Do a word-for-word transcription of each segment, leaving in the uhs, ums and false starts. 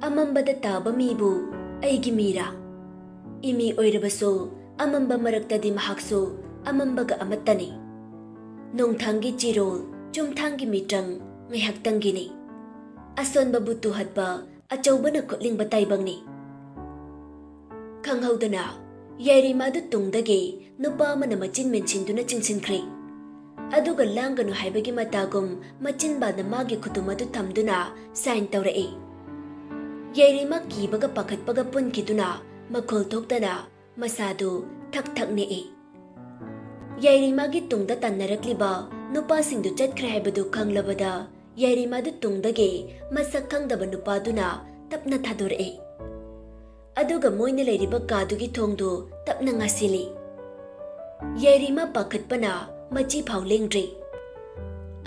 ꯑꯃꯝꯕꯗ ꯇꯥꯕ ꯃꯤꯕꯨ ꯑꯩꯒꯤ ꯃꯤꯔꯥ? ꯏꯃꯤ ꯑꯣꯏꯔꯕꯁꯨ ꯑꯃꯝꯕ ꯃꯔꯛꯇꯗꯤ ꯃꯍꯥꯛꯁꯨ ꯑꯃꯝꯕꯒ ꯑꯃꯠꯇꯅꯤ꯫ ꯅꯣꯡꯊꯥꯡꯒꯤ ꯆꯤꯔꯣꯜ, ꯆꯨꯝꯊꯥꯡꯒꯤ ꯃꯤꯇ꯭ꯔꯪ ꯉꯥꯏꯍꯥꯛꯇꯪꯒꯤꯅꯤ꯫ ꯑꯁꯣꯟꯕꯕꯨ ꯇꯨꯍꯠꯄ ꯑꯆꯧꯕꯅ ꯈꯨꯠꯂꯤꯡꯕ ꯇꯥꯏꯕꯪꯅꯤ꯫ ꯈꯪꯍꯧꯗꯅ ꯌꯥꯏꯔꯤꯃꯥꯗꯨ ꯇꯨꯡꯗꯒꯤ ꯅꯨꯄꯥ ꯑꯃꯅ ꯃꯆꯤꯟ ꯃꯦꯟꯁꯤꯟꯗꯨꯅ ꯆꯤꯡꯁꯤꯟꯈ꯭ꯔꯦ꯫ ꯑꯗꯨꯒ ꯂꯥꯡꯒꯅꯨ ꯍꯥꯏꯕꯒꯤ ꯃꯇꯥꯒꯨꯝ ꯃꯆꯤꯟꯕꯥꯅ ꯃꯥꯒꯤ ꯈꯨꯇꯨꯝ ꯑꯗꯨ ꯊꯝꯗꯨꯅ ꯁꯥꯏꯟ ꯇꯧꯔꯛꯏ꯫ ꯌꯥꯏꯔꯤꯃꯥ ꯀꯤꯕꯒ ꯄꯥꯈꯠꯄꯒ ꯄꯨꯟꯈꯤꯗꯨꯅ ꯃꯈꯣꯜ ꯊꯣꯛꯇꯅ ꯃꯁꯥꯗꯨ ꯊꯛ ꯊꯛ ꯅꯤꯛꯏ꯫ ꯌꯥꯏꯔꯤꯃꯥꯒꯤ ꯇꯨꯡꯗ ꯇꯥꯟꯅꯔꯛꯂꯤꯕ ꯅꯨꯄꯥꯁꯤꯡꯗꯨ ꯆꯠꯈ꯭ꯔꯦ ꯍꯥꯏꯕꯗꯨ ꯈꯪꯂꯕꯗ ꯌꯥꯏꯔꯤꯃꯥꯗꯨ ꯇꯨꯡꯗꯒꯤ ꯃꯁꯛ ꯈꯪꯗꯕ ꯅꯨꯄꯥꯗꯨꯅ ꯇꯞꯅ ꯊꯥꯗꯣꯔꯛꯏ꯫ ꯑꯗꯨꯒ ꯃꯣꯏꯅ ꯂꯩꯔꯤꯕ ꯀꯥꯗꯨꯒꯤ ꯊꯣꯡꯗꯨ ꯇꯞꯅ ꯉꯥꯁꯤꯜꯂꯤ꯫ ꯌꯥꯏꯔꯤꯃꯥ ꯄꯥꯈꯠꯄꯅ ꯃꯆꯤ ꯐꯥꯎ ꯂꯦꯡꯗ꯭ꯔꯤ꯫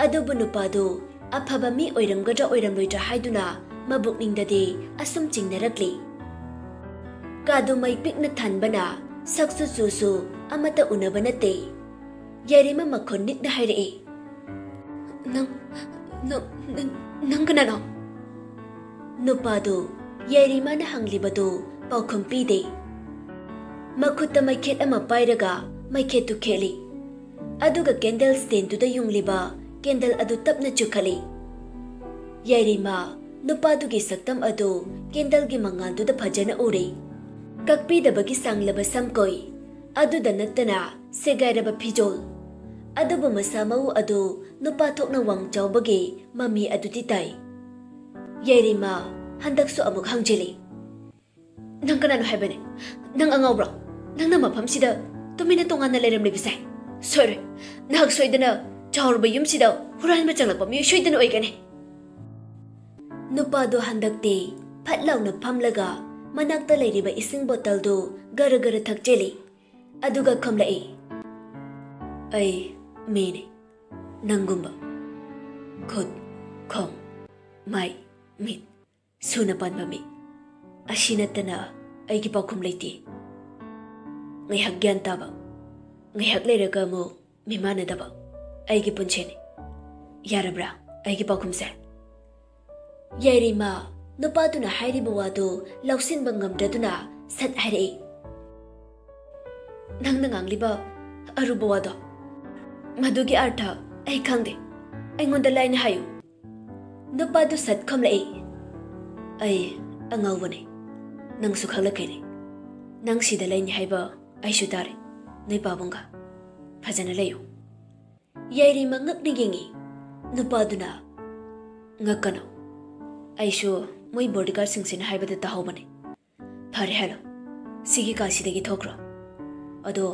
ꯑꯗꯨꯕꯨ ꯅꯨꯄꯥꯗꯨ ꯑꯐꯕ ꯃꯤ ꯑꯣꯏꯔꯝꯒꯗ꯭ꯔꯥ ꯑꯣꯏꯔꯝꯂꯣꯏꯗ꯭ꯔꯥ ꯍꯥꯏꯗꯨꯅ ꯃꯕꯨꯛꯅꯤꯡꯗꯗꯤ ꯑꯁꯨꯝ ꯆꯤꯡꯅꯔꯛꯂꯤ꯫ ꯀꯥꯗꯨ ꯃꯩ ꯄꯤꯛꯅ ꯊꯥꯟꯕꯅ ꯁꯛꯁꯨ ꯆꯨꯁꯨ ꯑꯃꯠꯇ ꯎꯅꯕ ꯅꯠꯇꯦ꯫ ꯌꯥꯏꯔꯤꯃꯥ ꯃꯈꯣꯟ ꯅꯤꯛꯅ ꯍꯥꯏꯔꯛꯏ, "ꯅꯪ, ꯅꯪ, ꯅꯪ, ꯅꯪ ꯀꯅꯥꯅꯣ?" ꯅꯨꯄꯥꯗꯨ ꯌꯥꯏꯔꯤꯃꯥꯅ ꯍꯪꯂꯤꯕꯗꯨ ꯄꯥꯎꯈꯨꯝ ꯄꯤꯗꯦ꯫ ꯃꯈꯨꯠꯇ ꯃꯩꯈꯦꯠ ꯑꯃ ꯄꯥꯏꯔꯒ ꯃꯩꯈꯦꯠꯇꯨ ꯈꯦꯠꯂꯤ꯫ ꯑꯗꯨꯒ ꯀꯦꯟꯗꯜ ꯁ꯭ꯇꯦꯟꯗꯨꯗ ꯌꯨꯡꯂꯤꯕ ꯀꯦꯟꯗꯜ ꯑꯗꯨ ꯇꯞꯅ ꯆꯨꯈꯠꯂꯤ꯫ ꯌꯥꯏꯔꯤꯃꯥ ꯅꯨꯄꯥꯗꯨꯒꯤ ꯁꯛꯇꯝ ꯑꯗꯨ ꯀꯦꯟꯗꯜꯒꯤ ꯃꯉꯥꯜꯗꯨꯗ ꯐꯖꯅ ꯎꯔꯦ꯫ ꯀꯛꯄꯤꯗꯕꯒꯤ ꯁꯥꯡꯂꯕ ꯁꯝꯀꯣꯏ ꯑꯗꯨꯗ ꯅꯠꯇꯅ ꯁꯦꯒꯥꯏꯔꯕ ꯐꯤꯖꯣꯜ, ꯑꯗꯨꯕꯨ ꯃꯁꯥ ꯃꯎ ꯑꯗꯨ ꯅꯨꯄꯥ ꯊꯣꯛꯅ ꯋꯥꯡ ꯆꯥꯎꯕꯒꯤ ꯃꯃꯤ ꯑꯗꯨꯗꯤ ꯇꯥꯏ꯫ ꯌꯥꯏꯔꯤꯃꯥ ꯍꯟꯗꯛꯁꯨ ꯑꯃꯨꯛ ꯍꯪꯖꯤꯜꯂꯤ, "ꯅꯪ ꯀꯅꯥꯅꯣ ꯍꯥꯏꯕꯅꯦ? ꯅꯪ ꯑꯉꯥꯎꯕ꯭ꯔꯣ? ꯅꯪꯅ ꯃꯐꯝꯁꯤꯗ ꯇꯨꯃꯤꯟꯅ ꯇꯣꯉꯥꯟꯅ ꯂꯩꯔꯝꯂꯤꯕꯁꯦ? ꯁꯣꯏꯔꯣꯏ, ꯅꯍꯥꯛ ꯁꯣꯏꯗꯅ ꯆꯥꯎꯔꯕ ꯌꯨꯝꯁꯤꯗ ꯍꯨꯔꯥꯟꯕ ꯆꯪꯂꯛꯄ ꯃꯤꯑꯣꯏ ꯁꯣꯏꯗꯅ ꯑꯣꯏꯒꯅꯤ꯫" ꯅꯨꯄꯥꯗꯣ ꯍꯟꯗꯛꯇꯤ ꯐꯠ ꯂꯥꯎꯅ ꯐꯝꯂꯒ ꯃꯅꯥꯛꯇ ꯂꯩꯔꯤꯕ ꯏꯁꯤꯡ ꯕꯣꯇꯜꯗꯨ ꯒꯔ ꯒꯔ ꯊꯛꯆꯤꯜꯂꯤ꯫ ꯑꯗꯨꯒ ꯈꯨꯝꯂꯛꯏ, "ꯑꯩ ꯃꯤꯅꯤ, ꯅꯪꯒꯨꯝꯕ꯫ ꯈꯨꯠ, ꯈꯣꯡ, ꯃꯥꯏ, ꯃꯤꯠ ꯁꯨꯅ ꯄꯥꯟꯕ ꯃꯤ꯫ ꯑꯁꯤ ꯅꯠꯇꯅ ꯑꯩꯒꯤ ꯄꯥꯎꯈꯨꯝ ꯂꯩꯇꯦ꯫ ꯉꯥꯏꯍꯥꯛ ꯒ꯭ꯌꯥꯟ ꯇꯥꯕ, ꯉꯥꯏꯍꯥꯛ ꯂꯩꯔꯒ ꯑꯃꯨꯛ ꯃꯤꯃꯥꯟꯅꯗꯕ ꯑꯩꯒꯤ ꯄꯨꯟꯁꯤꯅꯤ꯫ ꯌꯥꯔꯕ꯭ꯔꯥ ꯑꯩꯒꯤ ꯄꯥꯎꯈꯨꯝꯁꯦ?" ꯌꯥꯏꯔꯤꯃꯥ ꯅꯨꯄꯥꯗꯨꯅ ꯍꯥꯏꯔꯤꯕ ꯋꯥꯗꯨ ꯂꯧꯁꯤꯟꯕ ꯉꯝꯗ꯭ꯔꯗꯨꯅ ꯁꯠ ꯍꯥꯏꯔꯛꯏ, "ꯅꯪꯅ ꯉꯥꯡꯂꯤꯕ ꯑꯔꯨꯕ ꯋꯥꯗꯣ, ꯃꯗꯨꯒꯤ ꯑꯔꯊ ꯑꯩ ꯈꯪꯗꯦ꯫ ꯑꯩꯉꯣꯟꯗ ꯂꯥꯏꯅ ꯍꯥꯏꯌꯨ꯫" ꯅꯨꯄꯥꯗꯨ ꯁꯠ ꯈꯨꯝꯂꯛꯏ, "ꯑꯩ ꯑꯉꯥꯎꯕꯅꯤ, ꯅꯪꯁꯨ ꯈꯪꯂꯛꯈꯤꯅꯤ꯫ ꯅꯪ ꯁꯤꯗ ꯂꯩꯅꯤ ꯍꯥꯏꯕ ꯑꯩꯁꯨ ꯇꯥꯔꯦ, ꯅꯣꯏ ꯄꯥꯕꯨꯡꯒ꯫ ꯐꯖꯅ ꯂꯩꯌꯨ꯫" ꯌꯥꯏꯔꯤꯃ ꯉꯛꯅ ꯌꯦꯡꯉꯤ꯫ ꯅꯨꯄꯥꯗꯨꯅ, "ꯉꯛꯀꯅꯨ, ꯑꯩꯁꯨ ꯃꯣꯏ ꯕꯣꯗꯤꯒꯥꯔꯗꯁꯤꯡꯁꯤꯅ ꯍꯥꯏꯕꯗ ꯇꯥꯍꯧꯕꯅꯤ꯫ ꯐꯔꯦ ꯍꯥꯏꯂꯣ, ꯁꯤꯒꯤ ꯀꯥꯁꯤꯗꯒꯤ ꯊꯣꯛꯈ꯭ꯔꯣ꯫ ꯑꯗꯣ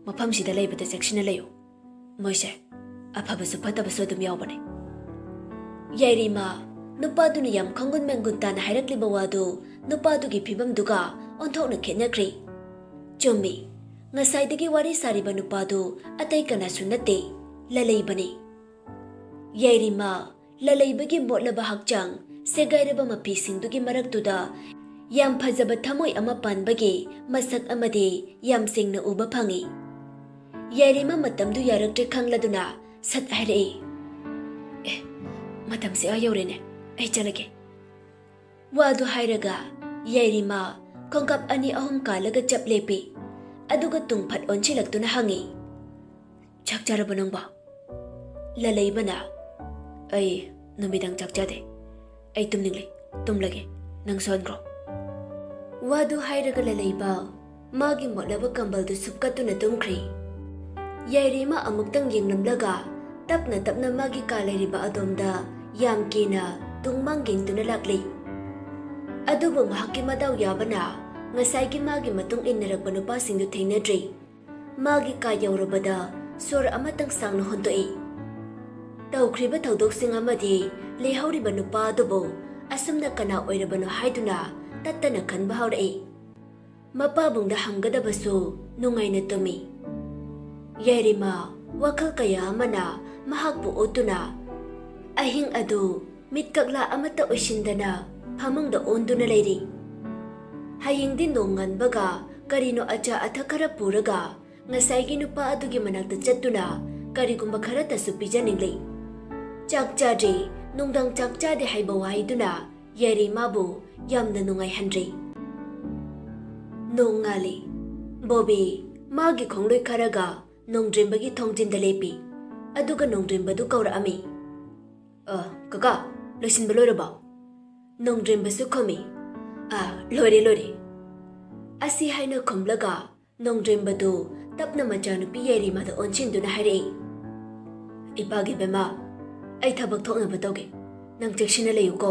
ꯃꯐꯝꯁꯤꯗ ꯂꯩꯕꯗ ꯆꯦꯛꯁꯤꯟꯅ ꯂꯩꯌꯨ꯫ ꯃꯣꯏꯁꯦ ꯑꯐꯕꯁꯨ ꯐꯠꯇꯕꯁꯨ ꯑꯗꯨꯝ ꯌꯥꯎꯕꯅꯤ꯫" ꯌꯥꯏꯔꯤꯃ, ꯅꯨꯄꯥꯗꯨꯅ ꯌꯥꯝ ꯈꯪꯒꯨꯟ ꯃꯦꯡꯒꯨꯟ ꯇꯥꯅ ꯍꯥꯏꯔꯛꯂꯤꯕ ꯋꯥꯗꯨ ꯅꯨꯄꯥꯗꯨꯒꯤ ꯐꯤꯕꯝꯗꯨꯒ ꯑꯣꯟꯊꯣꯛꯅ ꯈꯦꯠꯅꯈ꯭ꯔꯦ꯫ ꯆꯨꯝꯃꯤ, ꯉꯁꯥꯏꯗꯒꯤ ꯋꯥꯔꯤ ꯁꯥꯔꯤꯕ ꯅꯨꯄꯥꯗꯨ ꯑꯇꯩ ꯀꯅꯥꯁꯨ ꯅꯠꯇꯦ, ꯂꯂꯩꯕꯅꯤ꯫ ꯌꯥꯏꯔꯤꯃ, ꯂꯂꯩꯕꯒꯤ ꯃꯣꯠꯂꯕ ꯍꯛꯆꯥꯡ, ꯁꯦꯒꯥꯏꯔꯕ ꯃꯐꯤꯁꯤꯡꯗꯨꯒꯤ ꯃꯔꯛꯇꯨꯗ ꯌꯥꯝ ꯐꯖꯕ ꯊꯃꯣꯏ ꯑꯃ ꯄꯥꯟꯕꯒꯤ ꯃꯁꯛ ꯑꯃꯗꯤ ꯌꯥꯝ ꯁꯦꯡꯅ ꯎꯕ ꯐꯪꯏ꯫ ꯌꯥꯏꯔꯤꯃ ꯃꯇꯝꯗꯨ ꯌꯥꯔꯛꯇ꯭ꯔꯦ ꯈꯪꯂꯗꯨꯅ ꯁꯠ ꯍꯥꯏꯔꯛꯏ, "ꯑꯦ, ꯃꯇꯝꯁꯦ ꯑꯥ ꯌꯧꯔꯦꯅꯦ, ꯑꯩ ꯆꯠꯂꯒꯦ꯫" ꯋꯥꯗꯨ ꯍꯥꯏꯔꯒ ꯌꯥꯏꯔꯤꯃ ꯈꯣꯡꯀꯥꯞ ꯑꯅꯤ ꯑꯍꯨꯝ ꯀꯥꯜꯂꯒ ꯆꯞ ꯂꯦꯞꯄꯤ꯫ ꯑꯗꯨꯒ ꯇꯨꯡ ꯐꯠ ꯑꯣꯟꯁꯤꯜꯂꯛꯇꯨꯅ ꯍꯪꯉꯤ, "ꯆꯥꯛ ꯆꯥꯔꯕ ꯅꯪꯕꯣ?" ꯂꯂꯩꯕꯅ, "ꯑꯩ ꯅꯨꯃꯤꯗꯥꯡ ꯆꯥꯛ ꯆꯥꯗꯦ꯫ ꯑꯩ ꯇꯨꯝꯅꯤꯡꯂꯦ, ꯇꯨꯝꯂꯒꯦ꯫ ꯅꯪꯁꯨ ꯍꯟꯈ꯭ꯔꯣ꯫" ꯋꯥꯗꯨ ꯍꯥꯏꯔꯒ ꯂꯂꯩꯕ ꯃꯥꯒꯤ ꯃꯣꯠꯂꯕ ꯀꯝꯕꯜꯗꯨ ꯁꯨꯞꯀꯠꯇꯨꯅ ꯇꯨꯝꯈ꯭ꯔꯦ꯫ ꯌꯥꯏꯔꯤꯃ ꯑꯃꯨꯛꯇꯪ ꯌꯦꯡꯂꯝꯂꯒ ꯇꯞꯅ ꯇꯞꯅ ꯃꯥꯒꯤ ꯀꯥ ꯂꯩꯔꯤꯕ ꯑꯗꯣꯝꯗ ꯌꯥꯝ ꯀꯤꯅ ꯇꯨꯡꯃꯥꯡ ꯌꯦꯡꯗꯨꯅ ꯂꯥꯛꯂꯤ꯫ ꯑꯗꯨꯕꯨ ꯃꯍꯥꯛꯀꯤ ꯃꯗꯥꯎ ꯌꯥꯕꯅ ꯉꯁꯥꯏꯒꯤ ꯃꯥꯒꯤ ꯃꯇꯨꯡ ꯏꯟꯅꯔꯛꯄ ꯅꯨꯄꯥꯁꯤꯡꯗꯨ ꯊꯦꯡꯅꯗ꯭ꯔꯤ꯫ ꯃꯥꯒꯤ ꯀꯥ ꯌꯧꯔꯕꯗ ꯁꯣꯔ ꯑꯃꯇꯪ ꯁꯥꯡꯅ ꯍꯣꯟꯗꯣꯛꯏ꯫ ꯇꯧꯈ꯭ꯔꯤꯕ ꯊꯧꯗꯣꯛꯁꯤꯡ ꯑꯃꯗꯤ ꯂꯩꯍꯧꯔꯤꯕ ꯅꯨꯄꯥ ꯑꯗꯨꯕꯨ ꯑꯁꯨꯝꯅ ꯀꯅꯥ ꯑꯣꯏꯔꯕꯅꯣ ꯍꯥꯏꯗꯨꯅ ꯇꯠꯇꯅ ꯈꯟꯕ ꯍꯧꯔꯛꯏ꯫ ꯃꯄꯥꯕꯨꯡꯗ ꯍꯪꯒꯗꯕꯁꯨ ꯅꯨꯡꯉꯥꯏꯅ ꯇꯨꯝꯃꯤ꯫ ꯌꯥꯏꯔꯤꯃ ꯋꯥꯈꯜ ꯀꯌꯥ ꯑꯃꯅ ꯃꯍꯥꯛꯄꯨ ꯑꯣꯠꯇꯨꯅ ꯑꯍꯤꯡ ꯑꯗꯨ ꯃꯤꯠꯀꯛꯂꯥ ꯑꯃꯠꯇ ꯑꯣꯏꯁꯤꯟꯗꯅ ꯐꯃꯨꯡꯗ ꯑꯣꯟꯗꯨꯅ ꯂꯩꯔꯤ꯫ ꯍꯌꯦꯡꯗꯤ ꯅꯣꯡꯉꯥꯟꯕꯒ ꯀꯔꯤꯅꯣ ꯑꯆꯥ ꯑꯊꯛ ꯈꯔ ꯄꯨꯔꯒ ꯉꯁꯥꯏꯒꯤ ꯅꯨꯄꯥ ꯑꯗꯨꯒꯤ ꯃꯅꯥꯛꯇ ꯆꯠꯇꯨꯅ ꯀꯔꯤꯒꯨꯝꯕ ꯈꯔꯇꯁꯨ ꯄꯤꯖꯅꯤꯡꯂꯤ꯫ ꯆꯥꯛ ꯆꯥꯗ꯭ꯔꯤ, ꯅꯨꯡꯗꯥꯡ ꯆꯥꯛ ꯆꯥꯗꯦ ꯍꯥꯏꯕ ꯋꯥꯍꯩꯗꯨꯅ ꯌꯥꯏꯔꯤꯃꯥꯕꯨ ꯌꯥꯝꯅ ꯅꯨꯡꯉꯥꯏꯍꯟꯗ꯭ꯔꯤ꯫ ꯅꯣꯡꯉꯥꯜꯂꯤ꯫ ꯕꯣꯕꯤ ꯃꯥꯒꯤ ꯈꯣꯡꯂꯣꯏ ꯈꯔꯒ ꯅꯣꯡꯗ꯭ꯔꯦꯝꯕꯒꯤ ꯊꯣꯡꯖꯤꯟꯗ ꯂꯦꯞꯄꯤ꯫ ꯑꯗꯨꯒ ꯅꯣꯡꯗ꯭ꯔꯦꯝꯕꯗꯨ ꯀꯧꯔꯛꯑꯝꯃꯤ꯫ "ꯑ, ꯀꯀꯥ, ꯂꯣꯏꯁꯤꯟꯕ ꯂꯣꯏꯔꯕꯣ?" ꯅꯣꯡꯗ꯭ꯔꯦꯝꯕꯁꯨ ꯈꯨꯝꯃꯤ꯫ "ꯑ, ꯂꯣꯏꯔꯦ, ꯂꯣꯏꯔꯦ꯫" ꯑꯁꯤ ꯍꯥꯏꯅ ꯈꯨꯝꯂꯒ ꯅꯣꯡꯗ꯭ꯔꯦꯝꯕꯗꯨ ꯇꯞꯅ ꯃꯆꯥꯅꯨꯄꯤ ꯌꯥꯏꯔꯤꯃꯥꯗ ꯑꯣꯟꯁꯤꯟꯗꯨꯅ ꯍꯥꯏꯔꯛꯏ꯫ "ꯏꯄꯥꯒꯤ ꯕꯦꯝꯃ, ꯑꯩ ꯊꯕꯛ ꯊꯣꯛꯅꯕ ꯇꯧꯒꯦ꯫ ꯅꯪ ꯆꯦꯛꯁꯤꯟꯅ ꯂꯩꯌꯨꯀꯣ꯫"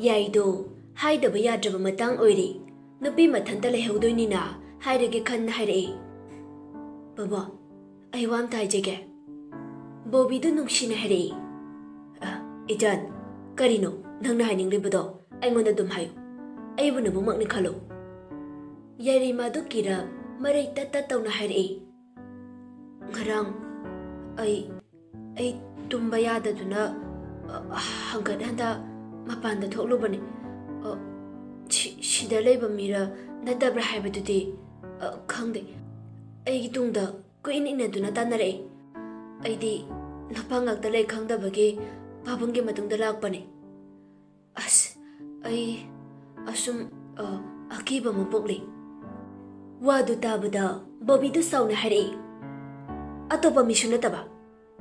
ꯌꯥꯏꯗꯣ ꯍꯥꯏꯗꯕ ꯌꯥꯗ꯭ꯔꯕ ꯃꯇꯥꯡ ꯑꯣꯏꯔꯦ꯫ ꯅꯨꯄꯤ ꯃꯊꯟꯇ ꯂꯩꯍꯧꯗꯣꯏꯅꯤꯅ ꯍꯥꯏꯔꯒꯦ ꯈꯟꯅ ꯍꯥꯏꯔꯛꯏ꯫ "ꯕꯕꯥ, ꯑꯩ ꯋꯥ ꯑꯝꯇ ꯍꯥꯏꯖꯒꯦ꯫" ꯕꯣꯕꯤꯗꯨ ꯅꯨꯡꯁꯤꯅ ꯍꯥꯏꯔꯛꯏ꯫ "ꯑ, ꯏꯆꯟ, ꯀꯔꯤꯅꯣ ꯅꯪꯅ ꯍꯥꯏꯅꯤꯡꯂꯤꯕꯗꯣ? ꯑꯩꯉꯣꯟꯗ ꯑꯗꯨꯝ ꯍꯥꯏꯌꯨ꯫ ꯑꯩꯕꯨ ꯅꯕꯨꯡꯃꯛꯅꯤ ꯈꯜꯂꯨ꯫" ꯌꯥꯏꯔꯤꯃꯥꯗꯨ ꯀꯤꯔ ꯃꯔꯩ ꯇꯠ ꯇꯠ ꯇꯧꯅ ꯍꯥꯏꯔꯛꯏ꯫ "ꯉꯔꯥꯡ ꯑꯩ, ꯑꯩ ꯇꯨꯝꯕ ꯌꯥꯗꯗꯨꯅ, ꯑ, ꯍꯪꯒꯠ ꯍꯟꯗ ꯃꯄꯥꯟꯗ ꯊꯣꯛꯂꯨꯕꯅꯤ꯫ ꯑ, ꯁꯤ-, ꯁꯤꯗ ꯂꯩꯕ ꯃꯤꯔ ꯅꯠꯇꯕ꯭ꯔꯥ ꯍꯥꯏꯕꯗꯨꯗꯤ, ꯑ, ꯈꯪꯗꯦ꯫ ꯑꯩꯒꯤ ꯇꯨꯡꯗ ꯀꯨꯏꯟ ꯏꯟꯅꯗꯨꯅ ꯇꯥꯟꯅꯔꯛꯏ꯫ ꯑꯩꯗꯤ ꯅꯨꯄꯥ ꯉꯥꯛꯇ ꯂꯩ ꯈꯪꯗꯕꯒꯤ ꯄꯥꯕꯨꯡꯒꯤ ꯃꯇꯨꯡꯗ ꯂꯥꯛꯄꯅꯤ꯫ ꯑꯁ, ꯑꯩ ꯑꯁꯨꯝ, ꯑ, ꯑꯀꯤꯕ ꯑꯃ ꯄꯣꯛꯂꯤ꯫" ꯋꯥꯗꯨ ꯇꯥꯕꯗ ꯕꯣꯕꯤꯗꯨ ꯁꯥꯎꯅ ꯍꯥꯏꯔꯛꯏ꯫ "ꯑꯇꯣꯞꯄ ꯃꯤꯁꯨ ꯅꯠꯇꯕ,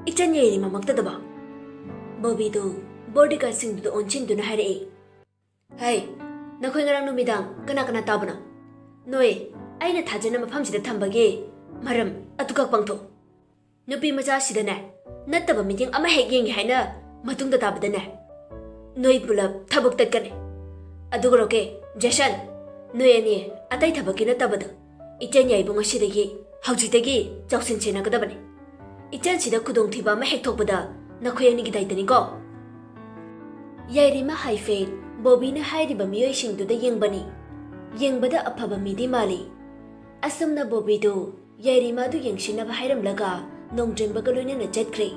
ꯏꯆꯟ ꯌꯥꯏꯔꯤꯃꯥꯃꯛꯇꯗꯕ?" ꯕꯣꯕꯤꯗꯨ ꯕꯣꯗꯤꯒꯥꯔꯗꯁꯤꯡꯗꯨꯗ ꯑꯣꯟꯁꯤꯟꯗꯨꯅ ꯍꯥꯏꯔꯛꯏ꯫ "ꯍꯩ, ꯅꯈꯣꯏ ꯉꯔꯥꯡ ꯅꯨꯃꯤꯗꯥꯡ ꯀꯅꯥ ꯀꯅꯥ ꯇꯥꯕꯅꯣ? ꯅꯣꯏ ꯑꯩꯅ ꯊꯥꯖꯅ ꯃꯐꯝꯁꯤꯗ ꯊꯝꯕꯒꯤ ꯃꯔꯝ ꯑꯗꯨꯈꯛ ꯄꯥꯡꯊꯣꯛ꯫ ꯅꯨꯄꯤ ꯃꯆꯥꯁꯤꯗꯅꯦ, ꯅꯠꯇꯕ ꯃꯤꯠꯌꯦꯡ ꯑꯃ ꯍꯦꯛ ꯌꯦꯡꯒꯦ ꯍꯥꯏꯅ ꯃꯇꯨꯡꯗ ꯇꯥꯕꯗꯅꯦ, ꯅꯣꯏ ꯄꯨꯂꯞ ꯊꯕꯛ ꯇꯠꯀꯅꯤ꯫ ꯑꯗꯨꯒ ꯔꯣꯀꯦ, ꯖꯦꯁꯟ, ꯅꯣꯏ ꯑꯅꯤ ꯑꯇꯩ ꯊꯕꯛꯀꯤ ꯅꯠꯇꯕꯗ ꯏꯆꯟ ꯌꯥꯏꯕꯨ ꯉꯁꯤꯗꯒꯤ, ꯍꯧꯖꯤꯛꯇꯒꯤ ꯆꯥꯎꯁꯤꯟ ꯁꯦꯟꯅꯒꯗꯕꯅꯤ꯫ ꯏꯆꯟꯁꯤꯗ ꯈꯨꯗꯣꯡꯊꯤꯕ ꯑꯃ ꯍꯦꯛ ꯊꯣꯛꯄꯗ ꯅꯈꯣꯏ ꯑꯅꯤꯒꯤ ꯗꯥꯏꯇꯅꯤꯀꯣ꯫" ꯌꯥꯏꯔꯤꯃ ꯍꯥꯏꯐꯦꯠ ꯕꯣꯕꯤꯅ ꯍꯥꯏꯔꯤꯕ ꯃꯤꯑꯣꯏꯁꯤꯡꯗꯨꯗ ꯌꯦꯡꯕꯅꯤ꯫ ꯌꯦꯡꯕꯗ ꯑꯐꯕ ꯃꯤꯗꯤ ꯃꯥꯜꯂꯤ꯫ ꯑꯁꯨꯝꯅ ꯕꯣꯕꯤꯗꯨ ꯌꯥꯏꯔꯤꯃꯥꯗꯨ ꯌꯦꯡꯁꯤꯟꯅꯕ ꯍꯥꯏꯔꯝꯂꯒ ꯅꯣꯡꯗ꯭ꯔꯦꯝꯕꯒ ꯂꯣꯏꯅꯅ ꯆꯠꯈ꯭ꯔꯦ꯫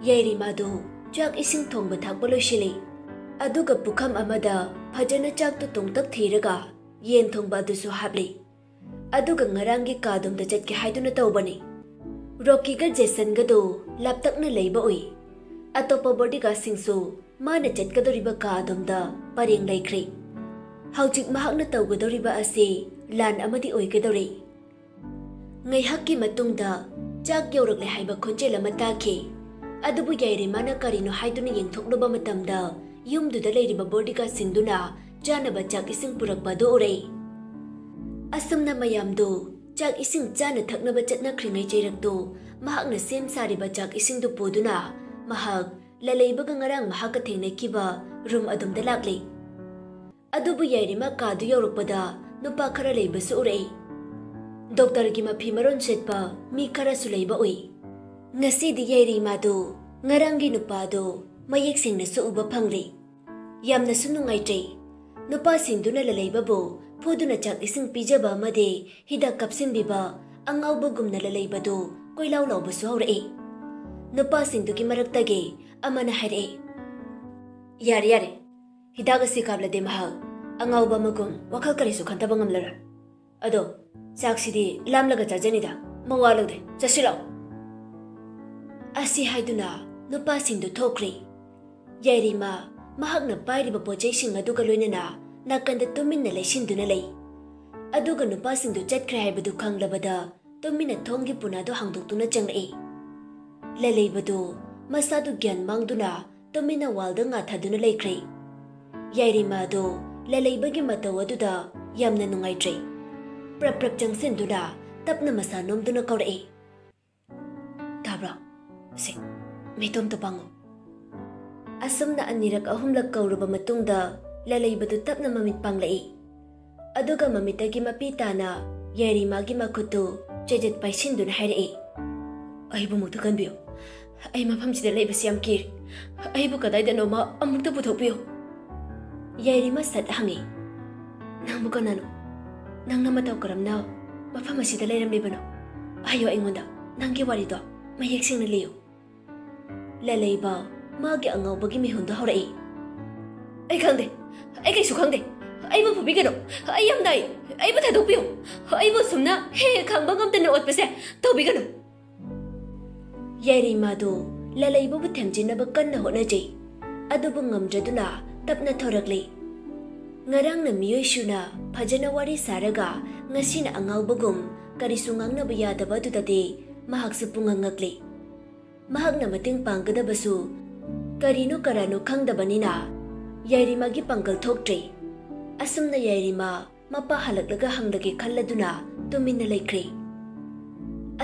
ꯌꯥꯏꯔꯤꯃꯥꯗꯨ ꯆꯥꯛ ꯏꯁꯤꯡ ꯊꯣꯡꯕ ꯊꯥꯛꯄ ꯂꯣꯏꯁꯤꯜꯂꯤ꯫ ꯑꯗꯨꯒ ꯄꯨꯈꯝ ꯑꯃꯗ ꯐꯖꯅ ꯆꯥꯛꯇꯨ ꯇꯣꯡꯇꯛ ꯊꯤꯔꯒ ꯌꯦꯟ ꯊꯣꯡꯕ ꯑꯗꯨꯁꯨ ꯍꯥꯞꯂꯤ꯫ ꯑꯗꯨꯒ ꯉꯔꯥꯡꯒꯤ ꯀꯥꯗꯣꯝꯗ ꯆꯠꯀꯦ ꯍꯥꯏꯗꯨꯅ ꯇꯧꯕꯅꯤ꯫ ꯔꯣꯀꯤꯒ ꯖꯦꯁꯟꯒꯗꯨ ꯂꯥꯞꯇꯛꯅ ꯂꯩꯕ ꯎꯏ꯫ ꯑꯇꯣꯞꯄ ꯕꯣꯗꯤꯒꯥꯔꯗꯁꯤꯡꯁꯨ ꯃꯥꯅ ꯆꯠꯀꯗꯧꯔꯤꯕ ꯀꯥ ꯑꯗꯣꯝꯗ ꯄꯔꯦꯡ ꯂꯩꯈ꯭ꯔꯦ꯫ ꯍꯧꯖꯤꯛ ꯃꯍꯥꯛꯅ ꯇꯧꯒꯗꯧꯔꯤꯕ ꯑꯁꯤ ꯂꯥꯟ ꯑꯃꯗꯤ ꯑꯣꯏꯒꯗꯧꯔꯦ꯫ ꯉꯥꯏꯍꯥꯛꯀꯤ ꯃꯇꯨꯡꯗ ꯆꯥꯛ ꯌꯧꯔꯛꯂꯦ ꯍꯥꯏꯕ ꯈꯣꯟꯖꯦꯜ ꯑꯃ ꯇꯥꯈꯤ꯫ ꯑꯗꯨꯕꯨ ꯌꯥꯏꯔꯤꯃꯥꯅ ꯀꯔꯤꯅꯣ ꯍꯥꯏꯗꯨꯅ ꯌꯦꯡꯊꯣꯛꯂꯨꯕ ꯃꯇꯝꯗ ꯌꯨꯝꯗꯨꯗ ꯂꯩꯔꯤꯕ ꯕꯣꯗꯤꯒꯥꯔꯗꯁꯤꯡꯗꯨꯅ ꯆꯥꯅꯕ ꯆꯥꯛ ꯏꯁꯤꯡ ꯄꯨꯔꯛꯄ ꯑꯗꯨ ꯎꯔꯦ꯫ ꯑꯁꯨꯝꯅ ꯃꯌꯥꯝꯗꯨ ꯆꯥꯛ ꯏꯁꯤꯡ ꯆꯥꯅ ꯊꯛꯅꯕ ꯆꯠꯅꯈ꯭ꯔꯤꯉꯩ ꯆꯩꯔꯛꯇꯨ ꯃꯍꯥꯛꯅ ꯁꯦꯝ ꯁꯥꯔꯤꯕ ꯆꯥꯛ ꯏꯁꯤꯡꯗꯨ ꯄꯨꯗꯨꯅ ꯃꯍꯥꯛ ꯂꯂꯩꯕꯒ ꯉꯔꯥꯡ ꯃꯍꯥꯛꯀ ꯊꯦꯡꯅꯈꯤꯕ ꯔꯨꯝ ꯑꯗꯨꯝꯗ ꯂꯥꯛꯂꯦ꯫ ꯑꯗꯨꯕꯨ ꯌꯥꯏꯔꯤꯃ ꯀꯥꯗꯨ ꯌꯧꯔꯛꯄꯗ ꯅꯨꯄꯥ ꯈꯔ ꯂꯩꯕꯁꯨ ꯎꯔꯛꯏ꯫ ꯗꯣꯛꯇꯔꯒꯤ ꯃꯐꯤ ꯃꯔꯣꯟ ꯁꯦꯠꯄ ꯃꯤ ꯈꯔꯁꯨ ꯂꯩꯕ ꯎꯏ꯫ ꯉꯁꯤꯗꯤ ꯌꯥꯏꯔꯤꯃꯥꯗꯨ ꯉꯔꯥꯡꯒꯤ ꯅꯨꯄꯥꯗꯨ ꯃꯌꯦꯛ ꯁꯦꯡꯅꯁꯨ ꯎꯕ ꯐꯪꯂꯦ꯫ ꯌꯥꯝꯅꯁꯨ ꯅꯨꯡꯉꯥꯏꯇ꯭ꯔꯦ꯫ ꯅꯨꯄꯥꯁꯤꯡꯗꯨꯅ ꯂꯂꯩꯕꯕꯨ ꯐꯨꯗꯨꯅ ꯆꯥꯛ ꯏꯁꯤꯡ ꯄꯤꯖꯕ ꯑꯃꯗꯤ ꯍꯤꯗꯥꯛ ꯀꯥꯞꯁꯤꯟꯕꯤꯕ ꯑꯉꯥꯎꯕꯒꯨꯝꯅ ꯂꯂꯩꯕꯗꯨ ꯀꯣꯏꯂꯥꯎ ꯂꯥꯎꯕꯁꯨ ꯍꯧꯔꯛꯏ꯫ ꯅꯨꯄꯥꯁꯤꯡꯗꯨꯒꯤ ꯃꯔꯛꯇꯒꯤ ꯑꯃꯅ ꯍꯥꯏꯔꯛꯏ, "ꯌꯥꯔꯦ, ꯌꯥꯔꯦ꯫ ꯍꯤꯗꯥꯛ ꯑꯁꯤ ꯀꯥꯞꯂꯗꯤ ꯃꯍꯥꯛ ꯑꯉꯥꯎꯕ ꯑꯃꯒꯨꯝ ꯋꯥꯈꯜ ꯀꯔꯤꯁꯨ ꯈꯟꯊꯕ ꯉꯝꯂꯔꯣꯏ꯫ ꯑꯗꯣ ꯆꯥꯛꯁꯤꯗꯤ ꯂꯥꯝꯂꯒ ꯆꯥꯖꯅꯤꯗ, ꯃꯋꯥ ꯂꯧꯗꯦ, ꯆꯠꯁꯤꯜꯂꯛꯑꯣ"꯫ ꯑꯁꯤ ꯍꯥꯏꯗꯨꯅ ꯅꯨꯄꯥꯁꯤꯡꯗꯨ ꯊꯣꯛꯈ꯭ꯔꯦ꯫ ꯌꯥꯏꯔꯤꯃ ꯃꯍꯥꯛꯅ ꯄꯥꯏꯔꯤꯕ ꯄꯣꯠꯆꯩꯁꯤꯡ ꯑꯗꯨꯒ ꯂꯣꯏꯅꯅ ꯅꯥꯀꯟꯗ ꯇꯨꯃꯤꯟꯅ ꯂꯩꯁꯤꯟꯗꯨꯅ ꯂꯩ꯫ ꯑꯗꯨꯒ ꯅꯨꯄꯥꯁꯤꯡꯗꯨ ꯆꯠꯈ꯭ꯔꯦ ꯍꯥꯏꯕꯗꯨ ꯈꯪꯂꯕꯗ ꯇꯨꯃꯤꯟꯅ ꯊꯣꯡꯒꯤ ꯄꯨꯅꯥꯗꯨ ꯍꯥꯡꯗꯣꯛꯇꯨꯅ ꯆꯪꯂꯛꯏ꯫ ꯂꯂꯩꯕꯗꯨ ꯃꯁꯥꯗꯨ ꯒ꯭ꯌꯥꯟ ꯃꯥꯡꯗꯨꯅ ꯇꯨꯃꯤꯟꯅ ꯋꯥꯜꯗ ꯉꯥꯊꯗꯨꯅ ꯂꯩꯈ꯭ꯔꯦ꯫ ꯌꯥꯏꯔꯤꯃ ꯑꯗꯨ ꯂꯂꯩꯕꯒꯤ ꯃꯇꯧ ꯑꯗꯨꯗ ꯌꯥꯝꯅ ꯅꯨꯡꯉꯥꯏꯇ꯭ꯔꯦ꯫ ꯄ꯭ꯔꯞ ꯄ꯭ꯔꯞ ꯆꯪꯁꯤꯟꯗꯨꯅ ꯇꯞꯅ ꯃꯁꯥ ꯅꯣꯝꯗꯨꯅ ꯀꯧꯔꯛꯏ, "ꯇꯥꯕ꯭ꯔꯣ? ꯁꯦ, ꯃꯤꯇꯣꯝꯇ ꯄꯥꯡꯉꯣ"꯫ ꯑꯁꯨꯝꯅ ꯑꯅꯤꯔꯛ ꯑꯍꯨꯝꯂꯛ ꯀꯧꯔꯕ ꯃꯇꯨꯡꯗ ꯂꯂꯩꯕꯗꯨ ꯇꯞꯅ ꯃꯃꯤꯠ ꯄꯥꯡꯂꯛꯏ꯫ ꯑꯗꯨꯒ ꯃꯃꯤꯠꯇꯒꯤ ꯃꯄꯤ ꯇꯥꯅ ꯌꯥꯏꯔꯤꯃꯥꯒꯤ ꯃꯈꯨꯠꯇꯨ ꯆꯩꯖꯠ ꯄꯥꯏꯁꯤꯟꯗꯨꯅ ꯍꯥꯏꯔꯛꯏ, "ꯑꯩꯕꯨ ꯑꯃꯨꯛꯇ ꯀꯟꯕꯤꯌꯨ꯫ ꯑꯩ ꯃꯐꯝꯁꯤꯗ ꯂꯩꯕꯁꯤ ꯌꯥꯝ ꯀꯤꯔꯦ꯫ ꯑꯩꯕꯨ ꯀꯗꯥꯏꯗꯅꯣꯃ ꯑꯃꯨꯛꯇ ꯄꯨꯊꯣꯛꯄꯤꯌꯨ"꯫ ꯌꯥꯏꯔꯤꯃ ꯁꯠ ꯍꯪꯉꯤ, "ꯅꯪꯕꯨ ꯀꯅꯥꯅꯣ? ꯅꯪꯅ ꯃꯇꯧ ꯀꯔꯝꯅ ꯃꯐꯝ ꯑꯁꯤꯗ ꯂꯩꯔꯝꯂꯤꯕꯅꯣ? ꯍꯥꯏꯌꯣ ꯑꯩꯉꯣꯟꯗ ꯅꯪꯒꯤ ꯋꯥꯔꯤꯗꯣ ꯃꯌꯦꯛ ꯁꯦꯡꯅ ꯂꯤꯌꯨ"꯫ ꯂꯂꯩꯕ ꯃꯥꯒꯤ ꯑꯉꯥꯎꯕꯒꯤ ꯃꯤꯍꯨꯟꯗꯣ ꯍꯧꯔꯛꯏ, "ꯑꯩ ꯈꯪꯗꯦ, ꯑꯩ ꯀꯩꯁꯨ ꯈꯪꯗꯦ꯫ ꯑꯩꯕꯨ ꯐꯨꯕꯤꯒꯅꯨ, ꯑꯩ ꯌꯥꯝ ꯅꯥꯏ꯫ ꯑꯩꯕꯨ ꯊꯥꯗꯣꯛꯄꯤꯌꯨ꯫ ꯑꯩꯕꯨ ꯁꯨꯝꯅ ꯍꯦꯛ ꯍꯦꯛ ꯈꯥꯡꯕ ꯉꯝꯗꯅ ꯑꯣꯠꯄꯁꯦ ꯇꯧꯕꯤꯒꯅꯨ"꯫ ꯌꯥꯏꯔꯤꯃꯥꯗꯨ ꯂꯂꯩꯕꯕꯨ ꯊꯦꯝꯖꯤꯟꯅꯕ ꯀꯟꯅ ꯍꯣꯠꯅꯖꯩ꯫ ꯑꯗꯨꯕꯨ ꯉꯝꯗ꯭ꯔꯗꯨꯅ ꯇꯞꯅ ꯊꯣꯔꯛꯂꯤ꯫ ꯉꯔꯥꯡꯅ ꯃꯤꯑꯣꯏ ꯁꯨꯅ ꯐꯖꯅ ꯋꯥꯔꯤ ꯁꯥꯔꯒ ꯉꯁꯤꯅ ꯑꯉꯥꯎꯕꯒꯨꯝ ꯀꯔꯤꯁꯨ ꯉꯥꯡꯅꯕ ꯌꯥꯗꯕ ꯑꯗꯨꯗꯗꯤ ꯃꯍꯥꯛꯁꯨ ꯄꯨꯡꯉꯛ ꯉꯛꯂꯤ꯫ ꯃꯍꯥꯛꯅ ꯃꯇꯦꯡ ꯄꯥꯡꯒꯗꯕꯁꯨ ꯀꯔꯤꯅꯣ ꯀꯔꯥꯅꯣ ꯈꯪꯗꯕꯅꯤꯅ ꯌꯥꯏꯔꯤꯃꯥꯒꯤ ꯄꯥꯡꯒꯜ ꯊꯣꯛꯇ꯭ꯔꯦ꯫ ꯑꯁꯨꯝꯅ ꯌꯥꯏꯔꯤꯃꯥ ꯃꯄꯥ ꯍꯜꯂꯛꯂꯒ ꯍꯪꯂꯒꯦ ꯈꯜꯂꯗꯨꯅ ꯇꯨꯃꯤꯟꯅ ꯂꯩꯈ꯭ꯔꯦ꯫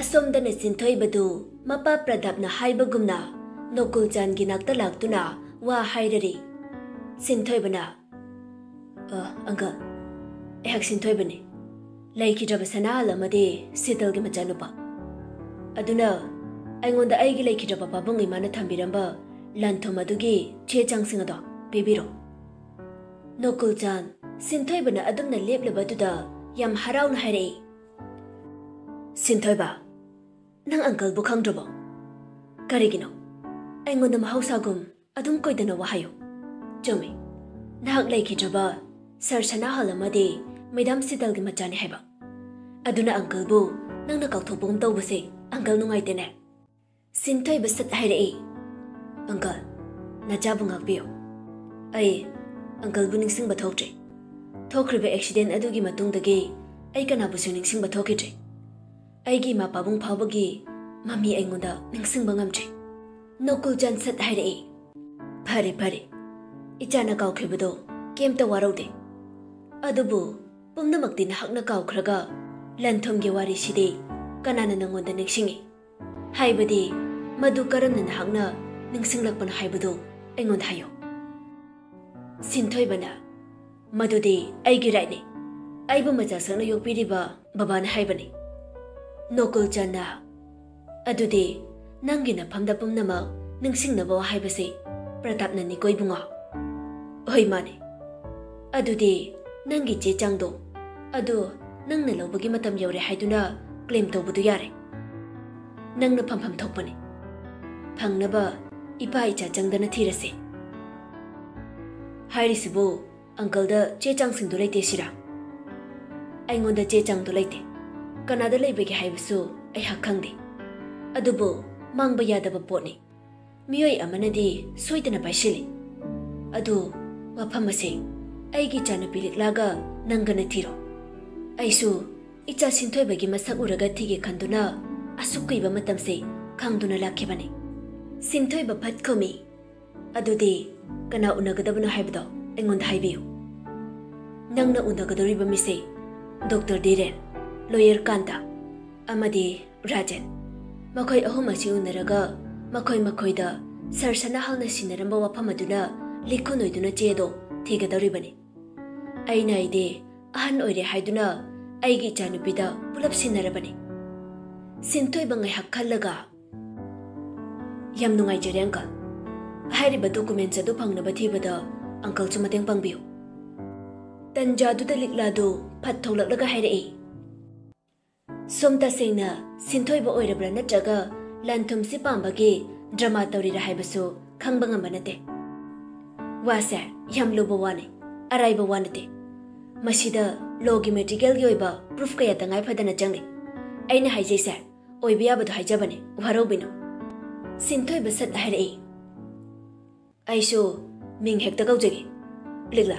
ꯑꯁꯣꯝꯗꯅ ꯁꯤꯟꯊꯣꯏꯕꯗꯨ ꯃꯄꯥ ꯄ꯭ꯔꯗꯥꯞꯅ ꯍꯥꯏꯕꯒꯨꯝꯅ ꯅꯣꯀꯨꯜꯆꯥꯟꯒꯤ ꯅꯥꯛꯇ ꯂꯥꯛꯇꯨꯅ ꯋꯥ ꯍꯥꯏꯔꯔꯤ꯫ ꯁꯤꯟꯊꯣꯏꯕꯅ, "ꯑ, ꯑꯪꯀꯜ, ꯑꯩꯍꯥꯛ ꯁꯤꯟꯊꯣꯏꯕꯅꯤ꯫ ꯂꯩꯈꯤꯗ꯭ꯔꯕ ꯁꯅꯥꯍꯜ ꯑꯃꯗꯤ ꯁꯤꯇꯜꯒꯤ ꯃꯆꯥꯅꯨꯄꯥ꯫ ꯑꯗꯨꯅ ꯑꯩꯉꯣꯟꯗ ꯑꯩꯒꯤ ꯂꯩꯈꯤꯗ꯭ꯔꯕ ꯄꯥꯕꯨꯡ ꯏꯃꯥꯅ ꯊꯝꯕꯤꯔꯝꯕ ꯂꯟ ꯊꯨꯝ ꯑꯗꯨꯒꯤ ꯆꯦ ꯆꯥꯡꯁꯤꯡ ꯑꯗꯣ ꯄꯤꯕꯤꯔꯣ꯫" ꯅꯣꯀꯨꯜꯆꯥꯟ ꯁꯤꯟꯊꯣꯏꯕꯅ ꯑꯗꯨꯝꯅ ꯂꯦꯞꯂꯕꯗꯨꯗ ꯌꯥꯝ ꯍꯔꯥꯎꯅ ꯍꯥꯏꯔꯛꯏ, "ꯁꯤꯟꯊꯣꯏꯕ, ꯅꯪ ꯑꯪꯀꯜꯕꯨ ꯈꯪꯗ꯭ꯔꯕꯣ? ꯀꯔꯤꯒꯤꯅꯣ ꯑꯩꯉꯣꯟꯗ ꯃꯍꯧꯁꯥꯒꯨꯝ ꯑꯗꯨꯝ ꯀꯣꯏꯗꯅ ꯋꯥ ꯍꯥꯏꯌꯣ? ꯆꯨꯝꯃꯤ, ꯅꯍꯥꯛ ꯂꯩꯈꯤꯗ꯭ꯔꯕ ꯁꯔ ꯁꯅꯥꯍꯜ ꯑꯃꯗꯤ ꯃꯦꯗꯥꯝ ꯁꯤꯇꯜꯒꯤ ꯃꯆꯥꯅꯤ ꯍꯥꯏꯕ꯫ ꯑꯗꯨꯅ ꯑꯪꯀꯜꯕꯨ ꯅꯪꯅ ꯀꯥꯎꯊꯣꯛꯄꯒꯨꯝ ꯇꯧꯕꯁꯦ ꯑꯪꯀꯜ ꯅꯨꯡꯉꯥꯏꯇꯦꯅꯦ꯫" ꯁꯤꯟꯊꯣꯏꯕ ꯁꯠ ꯍꯥꯏꯔꯛꯏ, "ꯑꯪꯀꯜ, ꯅꯆꯥꯕꯨ ꯉꯥꯛꯄꯤꯌꯨ꯫ ꯑꯩ ꯑꯪꯀꯜꯕꯨ ꯅꯤꯡꯁꯤꯡꯕ ꯊꯣꯛꯇ꯭ꯔꯦ꯫ ꯊꯣꯛꯈ꯭ꯔꯤꯕ ꯑꯦꯛꯁꯤꯗꯦꯟ ꯑꯗꯨꯒꯤ ꯃꯇꯨꯡꯗꯒꯤ ꯑꯩ ꯀꯅꯥꯕꯨꯁꯨ ꯅꯤꯡꯁꯤꯡꯕ ꯊꯣꯛꯈꯤꯗ꯭ꯔꯦ꯫ ꯑꯩꯒꯤ ꯏꯃꯥ ꯄꯥꯕꯨꯡ ꯐꯥꯎꯕꯒꯤ ꯃꯃꯤ ꯑꯩꯉꯣꯟꯗ ꯅꯤꯡꯁꯤꯡꯕ ꯉꯝꯗ꯭ꯔꯦ꯫" ꯅꯣꯀꯨꯜꯆꯥꯟ ꯁꯠ ꯍꯥꯏꯔꯛꯏ, "ꯐꯔꯦ, ꯐꯔꯦ, ꯏꯆꯥꯅ ꯀꯥꯎꯈꯤꯕꯗꯣ ꯀꯩꯝꯇ ꯋꯥꯔꯧꯗꯦ꯫ ꯑꯗꯨꯕꯨ ꯄꯨꯝꯅꯃꯛꯇꯤ ꯅꯍꯥꯛꯅ ꯀꯥꯎꯈ꯭ꯔꯒ ꯂꯟ ꯊꯨꯝꯒꯤ ꯋꯥꯔꯤꯁꯤꯗꯤ ꯀꯅꯥꯅ ꯅꯪꯉꯣꯟꯗ ꯅꯤꯡꯁꯤꯡꯉꯤ? ꯍꯥꯏꯕꯗꯤ ꯃꯗꯨ ꯀꯔꯝꯅ ꯅꯍꯥꯛꯅ ꯅꯤꯡꯁꯤꯡꯂꯛꯄꯅꯣ ꯍꯥꯏꯕꯗꯨ ꯑꯩꯉꯣꯟꯗ ꯍꯥꯏꯌꯨ꯫" ꯁꯤꯟꯊꯣꯏꯕꯅ, "ꯃꯗꯨꯗꯤ ꯑꯩꯒꯤ ꯔꯥꯏꯠꯅꯤ꯫ ꯑꯩꯕꯨ ꯃꯆꯥ ꯁꯛꯅ ꯌꯣꯛꯄꯤꯔꯤꯕ ꯕꯕꯥꯅ ꯍꯥꯏꯕꯅꯤ꯫" ꯅꯣꯀꯨꯜꯆꯥꯟꯅ, "ꯑꯗꯨꯗꯤ ꯅꯪꯒꯤ ꯅꯐꯝꯗ ꯄꯨꯝꯅꯃꯛ ꯅꯤꯡꯁꯤꯡꯅꯕ ꯍꯥꯏꯕꯁꯤ ꯄ꯭ꯔꯇꯥꯞꯅꯅꯤꯀꯣ ꯏꯕꯨꯡꯉꯣ?" "ꯍꯣꯏ, ꯃꯥꯅꯤ꯫ ꯑꯗꯨꯗꯤ ꯅꯪꯒꯤ ꯆꯦ ꯆꯥꯡꯗꯣ ꯑꯗꯨ ꯅꯪꯅ ꯂꯧꯕꯒꯤ ꯃꯇꯝ ꯌꯧꯔꯦ ꯍꯥꯏꯗꯨꯅ ꯀ꯭ꯂꯦꯝ ꯇꯧꯕꯗꯨ ꯌꯥꯔꯦ꯫ ꯅꯪꯅ ꯐꯪꯐꯝ ꯊꯣꯛꯄꯅꯤ꯫ ꯐꯪꯅꯕ ꯏꯄꯥ ꯏꯆꯥ ꯆꯪꯗꯅ ꯊꯤꯔꯁꯤ꯫" "ꯍꯥꯏꯔꯤꯁꯤꯕꯨ ꯑꯪꯀꯜꯗ ꯆꯦ ꯆꯥꯡꯁꯤꯡꯗꯨ ꯂꯩꯇꯦ ꯁꯤꯔꯥ?" "ꯑꯩꯉꯣꯟꯗ ꯆꯦ ꯆꯥꯡꯗꯨ ꯂꯩꯇꯦ꯫ ꯀꯅꯥꯗ ꯂꯩꯕꯒꯦ ꯍꯥꯏꯕꯁꯨ ꯑꯩꯍꯥꯛ ꯈꯪꯗꯦ꯫ ꯑꯗꯨꯕꯨ ꯃꯥꯡꯕ ꯌꯥꯗꯕ ꯄꯣꯠꯅꯤ꯫ ꯃꯤꯑꯣꯏ ꯑꯃꯅꯗꯤ ꯁꯣꯏꯗꯅ ꯄꯥꯏꯁꯤꯜꯂꯤ꯫ ꯑꯗꯨ ꯋꯥꯐꯝ ꯑꯁꯦ ꯑꯩꯒꯤ ꯏꯆꯥꯅꯨꯄꯤ ꯂꯤꯛꯂꯥꯒ ꯅꯪꯒꯅ ꯊꯤꯔꯣ꯫ ꯑꯩꯁꯨ ꯏꯆꯥ ꯁꯤꯟꯊꯣꯏꯕꯒꯤ ꯃꯁꯛ ꯎꯔꯒ ꯊꯤꯒꯦ ꯈꯟꯗꯨꯅ ꯑꯁꯨꯛ ꯀꯨꯏꯕ ꯃꯇꯝꯁꯦ ꯈꯥꯡꯗꯨꯅ ꯂꯥꯛꯈꯤꯕꯅꯤ꯫ ꯁꯤꯟꯊꯣꯏꯕ ꯐꯠ ꯈꯨꯝꯃꯤ, "ꯑꯗꯨꯗꯤ ꯀꯅꯥ ꯎꯅꯒꯗꯕꯅꯣ ꯍꯥꯏꯕꯗꯣ ꯑꯩꯉꯣꯟꯗ ꯍꯥꯏꯕꯤꯌꯨ꯫ ꯅꯪꯅ ꯎꯅꯒꯗꯧꯔꯤꯕ ꯃꯤꯁꯦ ꯗꯣꯛꯇꯔ ꯙꯤꯔꯦꯟ, ꯂꯣꯌꯔ ꯀꯥꯟꯇ ꯑꯃꯗꯤ ꯔꯥꯖꯦꯟ꯫ ꯃꯈꯣꯏ ꯑꯍꯨꯝ ꯑꯁꯤ ꯎꯅꯔꯒ ꯃꯈꯣꯏ ꯃꯈꯣꯏꯗ ꯁꯥꯔ ꯁꯅꯥꯍꯜꯅ ꯁꯤꯟꯅꯔꯝꯕ ꯋꯥꯐꯝ ꯑꯗꯨꯅ ꯂꯤꯈꯨꯟ ꯑꯣꯏꯗꯨꯅ ꯆꯦ ꯑꯗꯣ ꯊꯤꯒꯗꯧꯔꯤꯕꯅꯤ꯫ ꯑꯩꯅ ꯑꯩꯗꯤ ꯑꯍꯟ ꯑꯣꯏꯔꯦ ꯍꯥꯏꯗꯨꯅ ꯑꯩꯒꯤ ꯏꯆꯥꯅꯨꯄꯤꯗ ꯄꯨꯂꯞ ꯁꯤꯟꯅꯔꯕꯅꯤ꯫" ꯁꯤꯟꯊꯣꯏꯕ ꯉꯥꯏꯍꯥꯛ ꯈꯜꯂꯒ, "ꯌꯥꯝ ꯅꯨꯡꯉꯥꯏꯖꯔꯦ, ꯑꯪꯀꯜ꯫ ꯍꯥꯏꯔꯤꯕ ꯗꯣꯀꯨꯃꯦꯟꯁ ꯑꯗꯨ ꯐꯪꯅꯕ ꯊꯤꯕꯗ ꯑꯪꯀꯜꯁꯨ ꯃꯇꯦꯡ ꯄꯥꯡꯕꯤꯌꯨ꯫" ꯇꯟꯖꯥꯗꯨꯗ ꯂꯤꯛꯂꯥꯗꯨ ꯐꯠ ꯊꯣꯛꯂꯛꯂꯒ ꯍꯥꯏꯔꯛꯏ, "ꯁꯣꯝ ꯇꯁꯦꯡꯅ ꯁꯤꯟꯊꯣꯏꯕ ꯑꯣꯏꯔꯕ꯭ꯔꯥ ꯅꯠꯇ꯭ꯔꯒ ꯂꯟ ꯊꯨꯝꯁꯤ ꯄꯥꯝꯕꯒꯤ ꯗ꯭ꯔꯃꯥ ꯇꯧꯔꯤꯔꯥ ꯍꯥꯏꯕꯁꯨ ꯈꯪꯕ ꯉꯝꯕ ꯅꯠꯇꯦ꯫ ꯋꯥꯁꯦ ꯌꯥꯝ ꯂꯨꯕ ꯋꯥꯅꯤ, ꯑꯔꯥꯏꯕ ꯋꯥ ꯅꯠꯇꯦ꯫ ꯃꯁꯤꯗ ꯂꯣꯒꯤ ꯃꯦꯇꯤꯀꯦꯜꯒꯤ ꯑꯣꯏꯕ ꯄ꯭ꯔꯨꯐ ꯀꯌꯥ ꯇꯉꯥꯏ ꯐꯗꯅ ꯆꯪꯂꯤ꯫ ꯑꯩꯅ ꯍꯥꯏꯖꯩꯁꯦ ꯑꯣꯏꯕ ꯌꯥꯕꯗꯣ ꯍꯥꯏꯖꯕꯅꯤ, ꯋꯥꯔꯧꯕꯤꯅꯨ꯫" ꯁꯤꯟꯊꯣꯏꯕ ꯁꯠ ꯍꯥꯏꯔꯛꯏ, "ꯑꯩꯁꯨ ꯃꯤꯡ ꯍꯦꯛꯇ ꯀꯧꯖꯒꯦ꯫ ꯂꯤꯛꯂꯥ,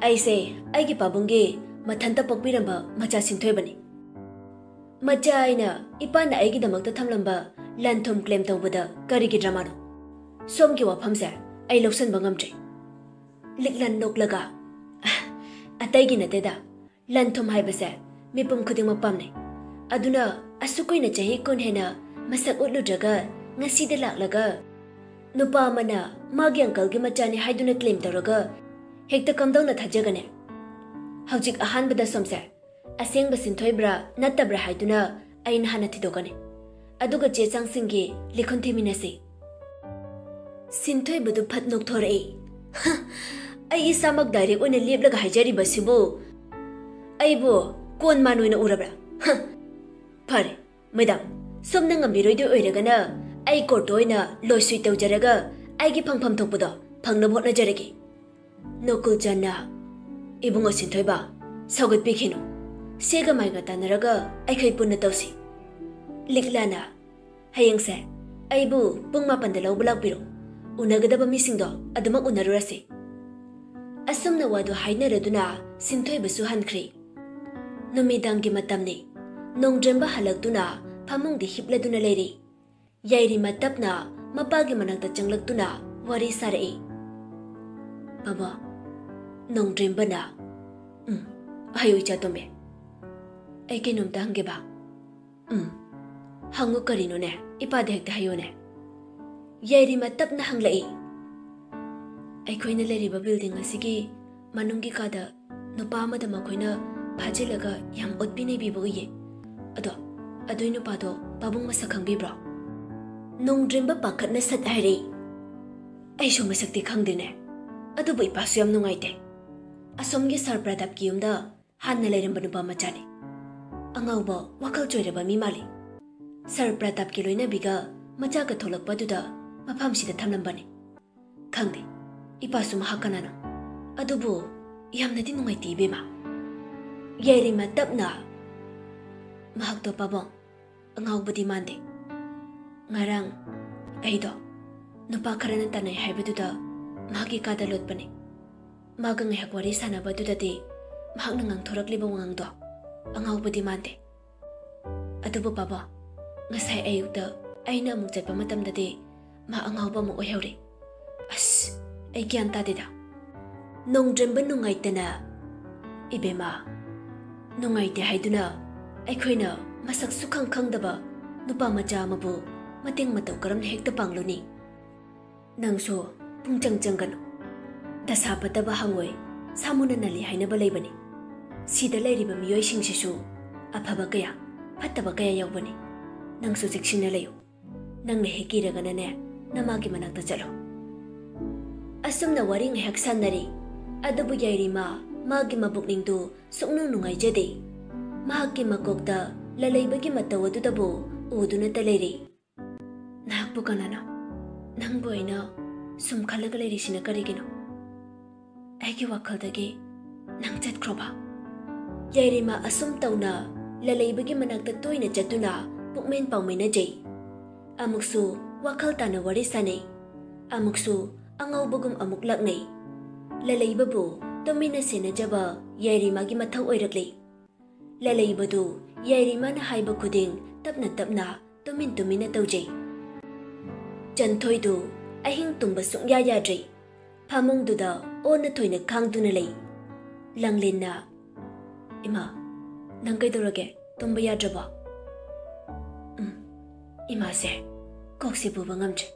ꯑꯩꯁꯦ ꯑꯩꯒꯤ ꯄꯥꯕꯨꯡꯒꯤ ꯃꯊꯟꯇ ꯄꯣꯛꯄꯤꯔꯝꯕ ꯃꯆꯥ ꯁꯤꯟꯊꯣꯏꯕꯅꯤ꯫ ꯃꯆꯥ ꯑꯩꯅ ꯏꯄꯥꯅ ꯑꯩꯒꯤꯗꯃꯛꯇ ꯊꯝꯂꯝꯕ ꯂꯟ ꯊꯨꯝ ꯀ꯭ꯂꯦꯝ ꯇꯧꯕꯗ ꯀꯔꯤꯒꯤ ꯗ꯭ꯔꯃꯥꯅꯣ? ꯁꯣꯝꯒꯤ ꯋꯥꯐꯝꯁꯦ ꯑꯩ ꯂꯧꯁꯟꯕ ꯉꯝꯗ꯭ꯔꯦ꯫" ꯂꯤꯛꯂꯥ ꯅꯣꯛꯂꯒ, "ꯑꯇꯩꯒꯤ ꯅꯠꯇꯦꯗ, ꯂꯟ ꯊꯨꯝ ꯍꯥꯏꯕꯁꯦ ꯃꯤꯄꯨꯝ ꯈꯨꯗꯤꯡꯃꯛ ꯄꯥꯝꯅꯩ꯫ ꯑꯗꯨꯅ ꯑꯁꯨꯛ ꯀꯨꯏꯅ ꯆꯍꯤ ꯀꯨꯟ ꯍꯦꯟꯅ ꯃꯁꯛ ꯎꯠꯂꯨꯗ꯭ꯔꯒ ꯉꯁꯤꯗ ꯂꯥꯛꯂꯒ ꯅꯨꯄꯥ ꯑꯃꯅ ꯃꯥꯒꯤ ꯑꯪꯀꯜꯒꯤ ꯃꯆꯥꯅꯤ ꯍꯥꯏꯗꯨꯅ ꯀ꯭ꯂꯦꯝ ꯇꯧꯔꯒ ꯍꯦꯛꯇ ꯀꯝꯗꯧꯅ ꯊꯥꯖꯒꯅꯤ? ꯍꯧꯖꯤꯛ ꯑꯍꯥꯟꯕꯗ ꯁꯣꯝꯁꯦ ꯑꯁꯦꯡꯕ ꯁꯤꯟꯊꯣꯏꯕ꯭ꯔꯥ ꯅꯠꯇꯕ꯭ꯔꯥ ꯍꯥꯏꯗꯨꯅ ꯑꯩꯅ ꯍꯥꯟꯅ ꯊꯤꯗꯣꯛꯀꯅꯤ꯫ ꯑꯗꯨꯒ ꯆꯦ ꯆꯥꯡꯁꯤꯡꯒꯤ ꯂꯤꯈꯨꯟ ꯊꯤꯃꯤꯟꯅꯁꯤ꯫" ꯁꯤꯟꯊꯣꯏꯕꯗꯨ ꯐꯠ ꯅꯣꯛꯊꯣꯔꯛꯏ꯫ "ꯍ, ꯑꯩ ꯏꯁꯥꯃꯛ ꯗꯥꯏꯔꯦꯛ ꯑꯣꯏꯅ ꯂꯦꯞꯂꯒ ꯍꯥꯏꯖꯔꯤꯕꯁꯤꯕꯨ ꯑꯩꯕꯨ ꯀꯣꯟ ꯃꯥꯟ ꯑꯣꯏꯅ ꯎꯔꯕ꯭ꯔꯥ? ꯍ, ꯐꯔꯦ, ꯃꯦꯗꯥꯝ, ꯁꯣꯝꯅ ꯉꯝꯕꯤꯔꯣꯏꯗꯣꯏ ꯑꯣꯏꯔꯒꯅ ꯑꯩ ꯀꯣꯔꯠꯇ ꯑꯣꯏꯅ ꯂꯣꯁꯨꯏꯠ ꯇꯧꯖꯔꯒ ꯑꯩꯒꯤ ꯐꯪꯐꯝ ꯊꯣꯛꯄꯗꯣ ꯐꯪꯅꯕ ꯍꯣꯠꯅꯖꯔꯒꯦ꯫" ꯅꯣꯀꯨꯜ ꯆꯟꯅ, "ꯏꯕꯨꯡꯉꯣ ꯁꯤꯟꯊꯣꯏꯕ, ꯁꯧꯒꯠꯄꯤꯈꯤꯅꯨ꯫ ꯁꯦꯒ ꯃꯥꯏꯒ ꯇꯥꯟꯅꯔꯒ ꯑꯩꯈꯣꯏ ꯄꯨꯟꯅ ꯇꯧꯁꯤ꯫" ꯂꯤꯛꯂꯥꯅ, "ꯍꯌꯦꯡꯁꯦ ꯑꯩꯕꯨ ꯄꯨꯡ ꯃꯥꯄꯟꯗ ꯂꯧꯕ ꯂꯥꯛꯄꯤꯔꯣ꯫ ꯎꯅꯒꯗꯕ ꯃꯤꯁꯤꯡꯗꯣ ꯑꯗꯨꯃꯛ ꯎꯅꯔꯨꯔꯁꯤ꯫ ꯑꯁꯨꯝꯅ ꯋꯥꯗꯨ ꯍꯥꯏꯅꯔꯗꯨꯅ ꯁꯤꯟꯊꯣꯏꯕꯁꯨ ꯍꯟꯈ꯭ꯔꯦ꯫ ꯅꯨꯃꯤꯗꯥꯡꯒꯤ ꯃꯇꯝꯅꯤ꯫ ꯅꯣꯡꯗ꯭ꯔꯦꯝꯕ ꯍꯜꯂꯛꯇꯨꯅ ꯐꯃꯨꯡꯗ ꯍꯤꯞꯂꯗꯨꯅ ꯂꯩꯔꯤ꯫ ꯌꯥꯏꯔꯤꯃ ꯇꯞꯅ ꯃꯄꯥꯒꯤ ꯃꯅꯥꯛꯇ ꯆꯪꯂꯛꯇꯨꯅ ꯋꯥꯔꯤ ꯁꯥꯔꯛꯏ꯫ "ꯕꯥꯕꯥ, ꯅꯣꯡꯗ꯭ꯔꯦꯝꯕꯅ, ꯎꯝ, ꯍꯥꯏꯌꯨ ꯏꯆꯥ ꯇꯣꯝꯕꯤ꯫ ꯑꯩ ꯀꯩꯅꯣꯝꯇ ꯍꯪꯒꯦꯕ?" "ꯎꯝ, ꯍꯪꯉꯨ ꯀꯔꯤꯅꯣꯅꯦ? ꯏꯄꯥꯗ ꯍꯦꯛꯇ ꯍꯥꯏꯌꯨꯅꯦ꯫" ꯌꯥꯏꯔꯤꯃ ꯇꯞꯅ ꯍꯪꯂꯛꯏ꯫ "ꯑꯩꯈꯣꯏꯅ ꯂꯩꯔꯤꯕ building ꯑꯁꯤꯒꯤ ꯃꯅꯨꯡꯒꯤ ꯀꯥꯗ ꯅꯨꯄꯥ ꯑꯃꯗ ꯃꯈꯣꯏꯅ ꯐꯥꯖꯤꯜꯂꯒ ꯌꯥꯝ ꯑꯣꯠꯄꯤ ꯅꯩꯕꯤꯕ ꯎꯏꯌꯦ꯫ ꯑꯗꯣ ꯑꯗꯨꯏ ꯅꯨꯄꯥꯗꯣ ꯄꯥꯕꯨꯡ ꯃꯁꯛ ꯈꯪꯕꯤꯕ꯭ꯔꯣ?" ꯅꯣꯡꯗ꯭ꯔꯦꯝꯕ ꯄꯥꯈꯠꯅ ꯁꯠ ꯍꯥꯏꯔꯛꯏ꯫ "ꯑꯩꯁꯨ ꯃꯁꯛꯇꯤ ꯈꯪꯗꯦꯅꯦ, ꯑꯗꯨꯕꯨ ꯏꯄꯥꯁꯨ ꯌꯥꯝ ꯅꯨꯡꯉꯥꯏꯇꯦ꯫ ꯑꯁꯣꯝꯒꯤ ꯁꯥꯔ ꯄ꯭ꯔꯇꯥꯞꯀꯤ ꯌꯨꯝꯗ ꯍꯥꯟꯅ ꯂꯩꯔꯝꯕ ꯅꯨꯄꯥ ꯃꯆꯥꯅꯤ꯫ ꯑꯉꯥꯎꯕ, ꯋꯥꯈꯜ ꯆꯣꯏꯔꯕ ꯃꯤ ꯃꯥꯜꯂꯤ꯫ ꯁꯥꯔ ꯄ꯭ꯔꯇꯥꯞꯀꯤ ꯂꯣꯏꯅꯕꯤꯒ ꯃꯆꯥꯒ ꯊꯣꯛꯂꯛꯄꯗꯨꯗ ꯃꯐꯝꯁꯤꯗ ꯊꯝꯂꯝꯕꯅꯤ꯫ ꯈꯪꯗꯦ ꯏꯄꯥꯁꯨ ꯃꯍꯥꯛ ꯀꯅꯥꯅꯣ, ꯑꯗꯨꯕꯨ ꯌꯥꯝꯅꯗꯤ ꯅꯨꯡꯉꯥꯏꯇꯦ ꯏꯕꯦꯝꯃ꯫" ꯌꯥꯏꯔꯤꯃ ꯇꯞꯅ, "ꯃꯍꯥꯛꯇꯣ ꯄꯥꯕꯨꯡ, ꯑꯉꯥꯎꯕꯗꯤ ꯃꯥꯟꯗꯦ꯫ ꯉꯔꯥꯡ ꯑꯩꯗꯣ ꯅꯨꯄꯥ ꯈꯔꯅ ꯇꯥꯟꯅꯩ ꯍꯥꯏꯕꯗꯨꯗ ꯃꯍꯥꯛꯀꯤ ꯀꯥꯗ ꯂꯣꯠꯄꯅꯤ꯫ ꯃꯥꯒ ꯉꯥꯏꯍꯥꯛ ꯋꯥꯔꯤ ꯁꯥꯟꯅꯕꯗꯨꯗꯗꯤ ꯃꯍꯥꯛꯅ ꯉꯥꯡꯊꯣꯔꯛꯂꯤꯕ ꯋꯥꯉꯥꯡꯗꯣ ꯑꯉꯥꯎꯕꯗꯤ ꯃꯥꯟꯗꯦ꯫ ꯑꯗꯨꯕꯨ ꯄꯥꯕꯨꯡ, ꯉꯁꯥꯏ ꯑꯌꯨꯛꯇ ꯑꯩꯅ ꯑꯃꯨꯛ ꯆꯠꯄ ꯃꯇꯝꯗꯗꯤ ꯃꯥ ꯑꯉꯥꯎꯕ ꯑꯃ ꯑꯣꯏꯍꯧꯔꯦ꯫ ꯑꯁ, ꯑꯩ ꯒ꯭ꯌꯥꯟ ꯇꯥꯗꯦꯗ꯫" ꯅꯣꯡꯗ꯭ꯔꯦꯝꯕ ꯅꯨꯡꯉꯥꯏꯇꯅ, "ꯏꯕꯦꯝꯃ, ꯅꯨꯡꯉꯥꯏꯇꯦ ꯍꯥꯏꯗꯨꯅ ꯑꯩꯈꯣꯏꯅ ꯃꯁꯛ ꯁꯨꯈꯪ ꯈꯪꯗꯕ ꯅꯨꯄꯥ ꯃꯆꯥ ꯑꯃꯕꯨ ꯃꯇꯦꯡ ꯃꯇꯧ ꯀꯔꯝꯅ ꯍꯦꯛꯇ ꯄꯥꯡꯂꯨꯅꯤ? ꯅꯪꯁꯨ ꯄꯨꯡꯆꯪ ꯆꯪꯒꯅꯨ꯫ ꯗꯁꯥ ꯐꯠꯇꯕ ꯍꯪꯉꯣꯏ ꯁꯥꯃꯨꯅ ꯅꯜꯂꯤ ꯍꯥꯏꯅꯕ ꯂꯩꯕꯅꯤ꯫ ꯁꯤꯗ ꯂꯩꯔꯤꯕ ꯃꯤꯑꯣꯏꯁꯤꯡꯁꯤꯁꯨ ꯑꯐꯕ ꯀꯌꯥ, ꯐꯠꯇꯕ ꯀꯌꯥ ꯌꯥꯎꯕꯅꯤ꯫ ꯅꯪꯁꯨ ꯆꯦꯛꯁꯤꯟꯅ ꯂꯩꯌꯨ꯫ ꯅꯪꯅ ꯍꯦꯛ ꯀꯤꯔꯒꯅꯅꯦ, ꯅꯃꯥꯒꯤ ꯃꯅꯥꯛꯇ ꯆꯠꯂꯣ꯫" ꯑꯁꯨꯝꯅ ꯋꯥꯔꯤ ꯉꯥꯏꯍꯥꯛ ꯁꯥꯟꯅꯔꯤ꯫ ꯑꯗꯨꯕꯨ ꯌꯥꯏꯔꯤꯃ ꯃꯥꯒꯤ ꯃꯕꯨꯛꯅꯤꯡꯗꯨ ꯁꯨꯛꯅꯨꯡ ꯅꯨꯡꯉꯥꯏꯖꯗꯦ꯫ ꯃꯍꯥꯛꯀꯤ ꯃꯀꯣꯛꯇ ꯂꯂꯩꯕꯒꯤ ꯃꯇꯧ ꯑꯗꯨꯗꯕꯨ ꯎꯗꯨꯅꯇ ꯂꯩꯔꯤ꯫ "ꯅꯍꯥꯛꯄꯨ ꯀꯅꯥꯅꯣ? ꯅꯪꯕꯨ ꯑꯩꯅ ꯁꯨꯝ ꯈꯜꯂꯒ ꯂꯩꯔꯤꯁꯤꯅ ꯀꯔꯤꯒꯤꯅꯣ? ꯑꯩꯒꯤ ꯋꯥꯈꯜꯗꯒꯤ ꯅꯪ ꯆꯠꯈ꯭ꯔꯣꯕ?" ꯌꯥꯏꯔꯤꯃ ꯑꯁꯨꯝ ꯇꯧꯅ ꯂꯂꯩꯕꯒꯤ ꯃꯅꯥꯛꯇ ꯇꯣꯏꯅ ꯆꯠꯇꯨꯅ ꯄꯨꯛꯃꯦꯟ ꯄꯥꯎꯃꯤꯟꯅꯖꯩ꯫ ꯑꯃꯨꯛꯁꯨ ꯋꯥꯈꯜ ꯇꯥꯅ ꯋꯥꯔꯤ ꯁꯥꯅꯩ꯫ ꯑꯃꯨꯛꯁꯨ ꯑꯉꯧꯕꯒꯨꯝ ꯑꯃꯨꯛ ꯂꯛꯅꯩ꯫ ꯂꯂꯩꯕꯕꯨ ꯇꯨꯃꯤꯟꯅ ꯁꯦꯟꯅꯖꯕ ꯌꯥꯏꯔꯤꯃꯥꯒꯤ ꯃꯊꯧ ꯑꯣꯏꯔꯛꯂꯤ꯫ ꯂꯂꯩꯕꯗꯨ ꯌꯥꯏꯔꯤꯃꯥꯅ ꯍꯥꯏꯕ ꯈꯨꯗꯤꯡ ꯇꯞꯅ ꯇꯞꯅ, ꯇꯨꯃꯤꯟ ꯇꯨꯃꯤꯟꯅ ꯇꯧꯖꯩ꯫ ꯆꯟꯊꯣꯏꯗꯨ ꯑꯍꯤꯡ ꯇꯨꯝꯕ ꯁꯨꯡꯌꯥ ꯌꯥꯗ꯭ꯔꯦ꯫ ꯐꯃꯨꯡꯗꯨꯗ ꯑꯣꯟꯅ ꯊꯣꯏꯅ ꯈꯥꯡꯗꯨꯅ ꯂꯩ꯫ ꯂꯥꯡꯂꯦꯟꯅ, "ꯏꯃꯥ, ꯅꯪ ꯀꯩꯗꯧꯔꯒꯦ? ꯇꯨꯝꯕ ꯌꯥꯗ꯭ꯔꯕꯣ?" "ꯎꯝ, ꯏꯃꯥꯁꯦ ꯀꯣꯛꯁꯦ ꯄꯨꯕ ꯉꯝꯗ꯭ꯔꯦ꯫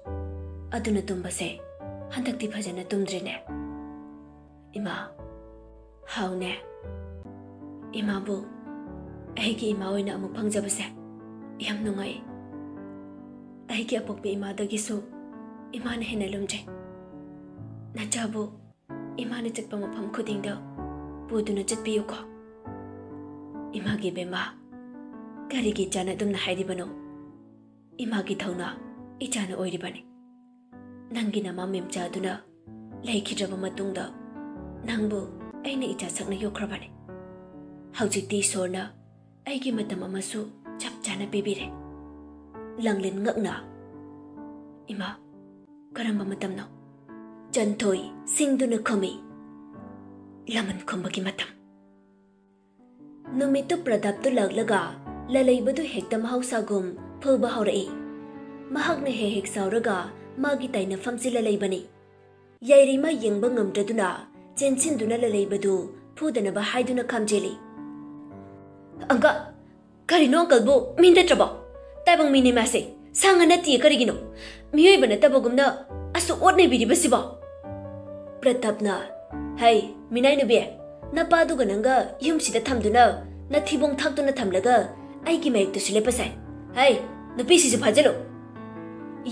ꯑꯗꯨꯅ ꯇꯨꯝꯕꯁꯦ ꯍꯟꯗꯛꯇꯤ ꯐꯖꯅ ꯇꯨꯝꯗ꯭ꯔꯦꯅꯦ꯫ ꯏꯃꯥ, ꯍꯥꯎꯅꯦ꯫ ꯏꯃꯥꯕꯨ ꯑꯩꯒꯤ ꯏꯃꯥ ꯑꯣꯏꯅ ꯑꯃꯨꯛ ꯐꯪꯖꯕꯁꯦ ꯌꯥꯝ ꯅꯨꯡꯉꯥꯏ꯫ ꯑꯩꯒꯤ ꯑꯄꯣꯛꯄ ꯏꯃꯥꯗꯒꯤꯁꯨ ꯏꯃꯥꯅ ꯍꯦꯟꯅ ꯂꯨꯝꯖꯩ꯫ ꯅꯆꯥꯕꯨ ꯏꯃꯥꯅ ꯆꯠꯄ ꯃꯐꯝ ꯈꯨꯗꯤꯡꯗ ꯄꯨꯗꯨꯅ ꯆꯠꯄꯤꯌꯨꯀꯣ꯫" "ꯏꯃꯥꯒꯤ ꯕꯦꯝꯃ, ꯀꯔꯤꯒꯤ ꯏꯆꯥꯅ ꯑꯗꯨꯝꯅ ꯍꯥꯏꯔꯤꯕꯅꯣ? ꯏꯃꯥꯒꯤ ꯊꯧꯅꯥ ꯏꯆꯥꯅ ꯑꯣꯏꯔꯤꯕꯅꯤ꯫ ꯅꯪꯒꯤ ꯅꯃꯥ ꯃꯦꯝꯆꯥ ꯑꯗꯨꯅ ꯂꯩꯈꯤꯗ꯭ꯔꯕ ꯃꯇꯨꯡꯗ ꯅꯪꯕꯨ ꯑꯩꯅ ꯏꯆꯥ ꯁꯛꯅ ꯌꯣꯛꯈ꯭ꯔꯕꯅꯤ꯫ ꯍꯧꯖꯤꯛꯇꯤ ꯏꯁꯣꯔꯅ ꯑꯩꯒꯤ ꯃꯇꯝ ꯑꯃꯁꯨ ꯆꯞ ꯆꯥꯅ ꯄꯤꯕꯤꯔꯦ꯫" ꯂꯥꯡꯂꯦꯟ ꯉꯛꯅ, "ꯏꯃꯥ, ꯀꯔꯝꯕ ꯃꯇꯝꯅꯣ?" ꯆꯟꯊꯣꯏ ꯁꯤꯡꯗꯨꯅ ꯈꯨꯝꯃꯤ, "ꯂꯃꯟ ꯈꯨꯝꯕꯒꯤ ꯃꯇꯝ꯫" ꯅꯨꯃꯤꯠꯇꯨ ꯄ꯭ꯔꯗꯞꯇꯨ ꯂꯥꯛꯂꯒ ꯂꯂꯩꯕꯗꯨ ꯍꯦꯛꯇ ꯃꯍꯧꯁꯥꯒꯨꯝ ꯐꯨꯕ ꯍꯧꯔꯛꯏ꯫ ꯃꯍꯥꯛꯅ ꯍꯦꯛ ꯍꯦꯛ ꯁꯥꯎꯔꯒ ꯃꯥꯒꯤ ꯇꯥꯏꯅꯐꯝꯁꯤ ꯂꯂꯩꯕꯅꯤ꯫ ꯌꯥꯏꯔꯤꯃ ꯌꯦꯡꯕ ꯉꯝꯗ꯭ꯔꯗꯨꯅ ꯆꯦꯟꯁꯤꯟꯗꯨꯅ ꯂꯂꯩꯕꯗꯨ ꯐꯨꯗꯅꯕ ꯍꯥꯏꯗꯨꯅ ꯈꯥꯝꯖꯦꯜꯂꯤ꯫ "ꯑꯪꯀ, ꯀꯔꯤꯅꯣ ꯑꯪꯀꯜꯕꯨ ꯃꯤ ꯅꯠꯇ꯭ꯔꯕꯣ? ꯇꯥꯏꯕꯪ ꯃꯤꯅꯦ ꯃꯥꯁꯦ, ꯁꯥ ꯉꯥ ꯅꯠꯇꯤꯌꯦ꯫ ꯀꯔꯤꯒꯤꯅꯣ ꯃꯤꯑꯣꯏꯕ ꯅꯠꯇꯕꯒꯨꯝꯅ ꯑꯁꯨꯛ ꯑꯣꯠ ꯅꯩꯕꯤꯔꯤꯕꯁꯤꯕꯣ?" ꯄ꯭ꯔꯇꯞꯅ, "ꯍꯩ, ꯃꯤꯅꯥꯏ ꯅꯨꯕꯤ, ꯅꯄꯥꯗꯨꯒ ꯅꯪꯒ ꯌꯨꯝꯁꯤꯗ ꯊꯝꯗꯨꯅ ꯅꯊꯤꯕꯣꯡ ꯊꯥꯛꯇꯨꯅ ꯊꯝꯂꯒ ꯑꯩꯒꯤ ꯃꯥꯌꯣꯛꯇꯁꯨ ꯂꯦꯞꯄ ꯁꯥꯏ꯫ ꯍꯩ, ꯅꯨꯄꯤꯁꯤꯁꯨ ꯐꯥꯖꯤꯜꯂꯨ꯫"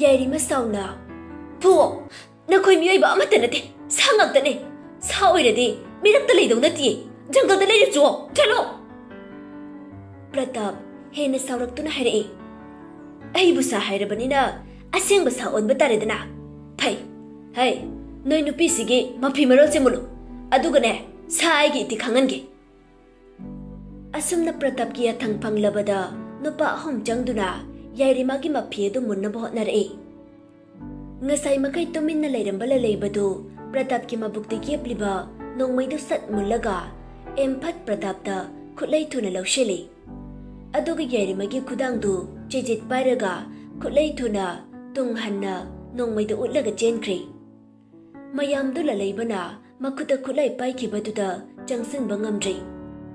ꯌꯥꯏꯔꯤꯃ ꯁꯥꯎꯅ, "ꯐꯨꯑꯣ, ꯅꯈꯣꯏ ꯃꯤꯑꯣꯏꯕ ꯑꯃꯠꯇ ꯅꯠꯇꯦ, ꯁꯥ ꯉꯥꯛꯇꯅꯦ꯫ ꯁꯥ ꯑꯣꯏꯔꯗꯤ ꯃꯤꯔꯛꯇ ꯂꯩꯗꯧ ꯅꯠꯇꯤꯌꯦ, ꯖꯪꯒꯜꯗ ꯂꯩꯔꯨꯆꯣ, ꯆꯠꯂꯣ!" ꯄ꯭ꯔꯇꯞ ꯍꯦꯟꯅ ꯁꯥꯎꯔꯛꯇꯨꯅ ꯍꯥꯏꯔꯛꯏ, "ꯑꯩꯕꯨ ꯁꯥ ꯍꯥꯏꯔꯕꯅꯤꯅ ꯑꯁꯦꯡꯕ ꯁꯥ ꯑꯣꯟꯕ ꯇꯥꯔꯦꯗꯅ꯫ ꯐꯩ, ꯍꯩ, ꯅꯣꯏ ꯅꯨꯄꯤꯁꯤꯒꯤ ꯃꯐꯤ ꯃꯔꯣꯜ ꯁꯦꯝꯃꯨꯂꯨ, ꯑꯗꯨꯒꯅꯦ, ꯁꯥ ꯑꯩꯒꯤ ꯏꯇꯤ ꯈꯪꯍꯟꯒꯦ꯫" ꯑꯁꯨꯝꯅ ꯄ꯭ꯔꯇꯞꯀꯤ ꯌꯥꯊꯪ ꯐꯪꯂꯕꯗ ꯅꯨꯄꯥ ꯑꯍꯨꯝ ꯆꯪꯗꯨꯅ ꯌꯥꯏꯔꯤꯃꯥꯒꯤ ꯃꯐꯤ ꯑꯗꯨ ꯃꯨꯟꯅꯕ ꯍꯣꯠꯅꯔꯛꯏ꯫ ꯉꯁꯥꯏ ꯃꯈꯩ ꯇꯨꯃꯤꯟꯅ ꯂꯩꯔꯝꯕ ꯂꯂꯩꯕꯗꯨ ꯄ꯭ꯔꯇꯥꯞꯀꯤ ꯃꯕꯨꯛꯇ ꯌꯦꯞꯂꯤꯕ ꯅꯣꯡꯃꯩꯗꯨ ꯁꯠ ꯃꯨꯜꯂꯒ ꯑꯦꯝꯐꯠ ꯄ꯭ꯔꯇꯥꯞꯇ ꯈꯨꯠꯂꯩ ꯊꯨꯅ ꯂꯧꯁꯤꯜꯂꯤ꯫ ꯑꯗꯨꯒ ꯌꯥꯏꯔꯤꯃꯒꯤ ꯈꯨꯗꯥꯡꯗꯨ ꯆꯦꯖꯤꯠ ꯄꯥꯏꯔꯒ ꯈꯨꯠꯂꯩ ꯊꯨꯅ ꯇꯨꯡ ꯍꯟꯅ ꯅꯣꯡꯃꯩꯗ ꯎꯠꯂꯒ ꯆꯦꯟꯈ꯭ꯔꯦ꯫ ꯃꯌꯥꯝꯗꯨ ꯂꯂꯩꯕꯅ ꯃꯈꯨꯠꯇ ꯈꯨꯠꯂꯥꯏ ꯄꯥꯏꯈꯤꯕꯗꯨꯗ ꯆꯪꯁꯤꯟꯕ ꯉꯝꯗ꯭ꯔꯦ꯫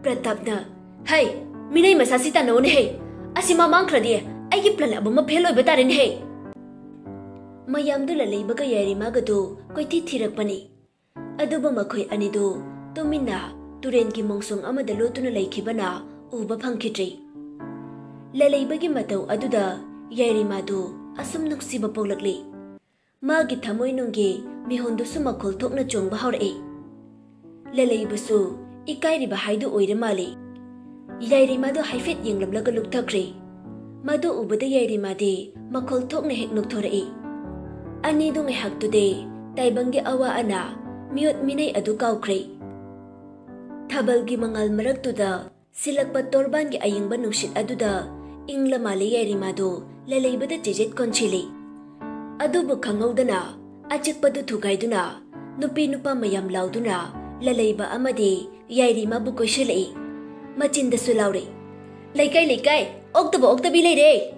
ꯄ꯭ꯔꯇꯥꯞꯅ, "ꯍꯩ, ꯃꯤꯅꯩ ꯃꯆꯥꯁꯤ ꯇꯥꯟꯅꯧꯅꯦꯍꯦ! ꯑꯁꯤ ꯃꯥ ꯃꯥꯡꯈ꯭ꯔꯗꯤ ꯑꯩꯒꯤ ꯄ꯭ꯂꯥꯟ ꯑꯄꯨꯝꯕ ꯐꯦꯜ ꯑꯣꯏꯕ ꯇꯥꯔꯦꯅꯦꯍꯦ!" ꯃꯌꯥꯝꯗꯨ ꯂꯂꯩꯕꯒ ꯌꯥꯏꯔꯤꯃꯥꯒꯗꯨ ꯀꯣꯏꯊꯤ ꯊꯤꯔꯛꯄꯅꯤ꯫ ꯑꯗꯨꯕꯨ ꯃꯈꯣꯏ ꯑꯅꯤꯗꯨ ꯇꯨꯃꯤꯟꯅ ꯇꯨꯔꯦꯟꯒꯤ ꯃꯣꯡꯁꯣꯡ ꯑꯃꯗ ꯂꯣꯠꯇꯨꯅ ꯂꯩꯈꯤꯕꯅ ꯎꯕ ꯐꯪꯈꯤꯗ꯭ꯔꯦ꯫ ꯂꯂꯩꯕꯒꯤ ꯃꯇꯧ ꯑꯗꯨꯗ ꯌꯥꯏꯔꯤꯃꯥꯗꯨ ꯑꯁꯨꯝ ꯅꯨꯡꯁꯤꯕ ꯄꯣꯛꯂꯛꯂꯤ꯫ ꯃꯥꯒꯤ ꯊꯃꯣꯏꯅꯨꯡꯒꯤ ꯃꯤꯍꯨꯟꯗꯨꯁꯨ ꯃꯈꯣꯜ ꯊꯣꯛꯅ ꯆꯣꯡꯕ ꯍꯧꯔꯛꯏ꯫ ꯂꯂꯩꯕꯁꯨ ꯏꯀꯥꯏꯔꯤꯕ ꯍꯥꯏꯗꯨ ꯑꯣꯏꯔ ꯃꯥꯜꯂꯤ꯫ ꯌꯥꯏꯔꯤꯃꯥꯗꯨ ꯍꯥꯏꯐꯦꯠ ꯌꯦꯡꯂꯝꯂꯒ ꯂꯨꯞꯊꯈ꯭ꯔꯦ꯫ ꯃꯗꯨ ꯎꯕꯗ ꯌꯥꯏꯔꯤꯃꯥꯗꯤ ꯃꯈꯣꯜ ꯊꯣꯛꯅ ꯍꯦꯛ ꯅꯣꯛꯊꯣꯔꯛꯏ꯫ ꯑꯅꯤꯗꯨ ꯉꯥꯏꯍꯥꯛꯇꯨꯗꯤ ꯇꯥꯏꯕꯪꯒꯤ ꯑꯋꯥ ꯑꯅꯥ, ꯃꯤꯑꯣꯠ ꯃꯤꯅꯩ ꯑꯗꯨ ꯀꯥꯎꯈ꯭ꯔꯦ꯫ ꯊꯥꯕꯜꯒꯤ ꯃꯉꯥꯜ ꯃꯔꯛꯇꯨꯗ ꯁꯤꯜꯂꯛꯄ ꯇꯣꯔꯕꯥꯟꯒꯤ ꯑꯌꯤꯡꯕ ꯅꯨꯡꯁꯤꯠ ꯑꯗꯨꯗ ꯏꯪꯂ ꯃꯥꯜꯂꯦ ꯌꯥꯏꯔꯤꯃꯥꯗꯨ ꯂꯂꯩꯕꯗ ꯆꯦꯖꯦꯠ ꯀꯣꯟꯁꯤꯜꯂꯤ꯫ ꯑꯗꯨꯕꯨ ꯈꯪꯍꯧꯗꯅ ꯑꯆꯤꯛꯄꯗꯨ ꯊꯨꯒꯥꯏꯗꯨꯅ ꯅꯨꯄꯤ ꯅꯨꯄꯥ ꯃꯌꯥꯝ ꯂꯥꯎꯗꯨꯅ ꯂꯂꯩꯕ ꯑꯃꯗꯤ ꯌꯥꯏꯔꯤꯃꯥꯕꯨ ꯀꯣꯏꯁꯤꯜꯂꯛꯏ꯫ ꯃꯆꯤꯟꯗꯁꯨ ꯂꯥꯎꯔꯤ, "ꯂꯩꯀꯥꯏ, ꯂꯩꯀꯥꯏ, ꯑꯣꯛꯇꯕ ꯑꯣꯛꯇꯕꯤ ꯂꯩꯔꯦ!"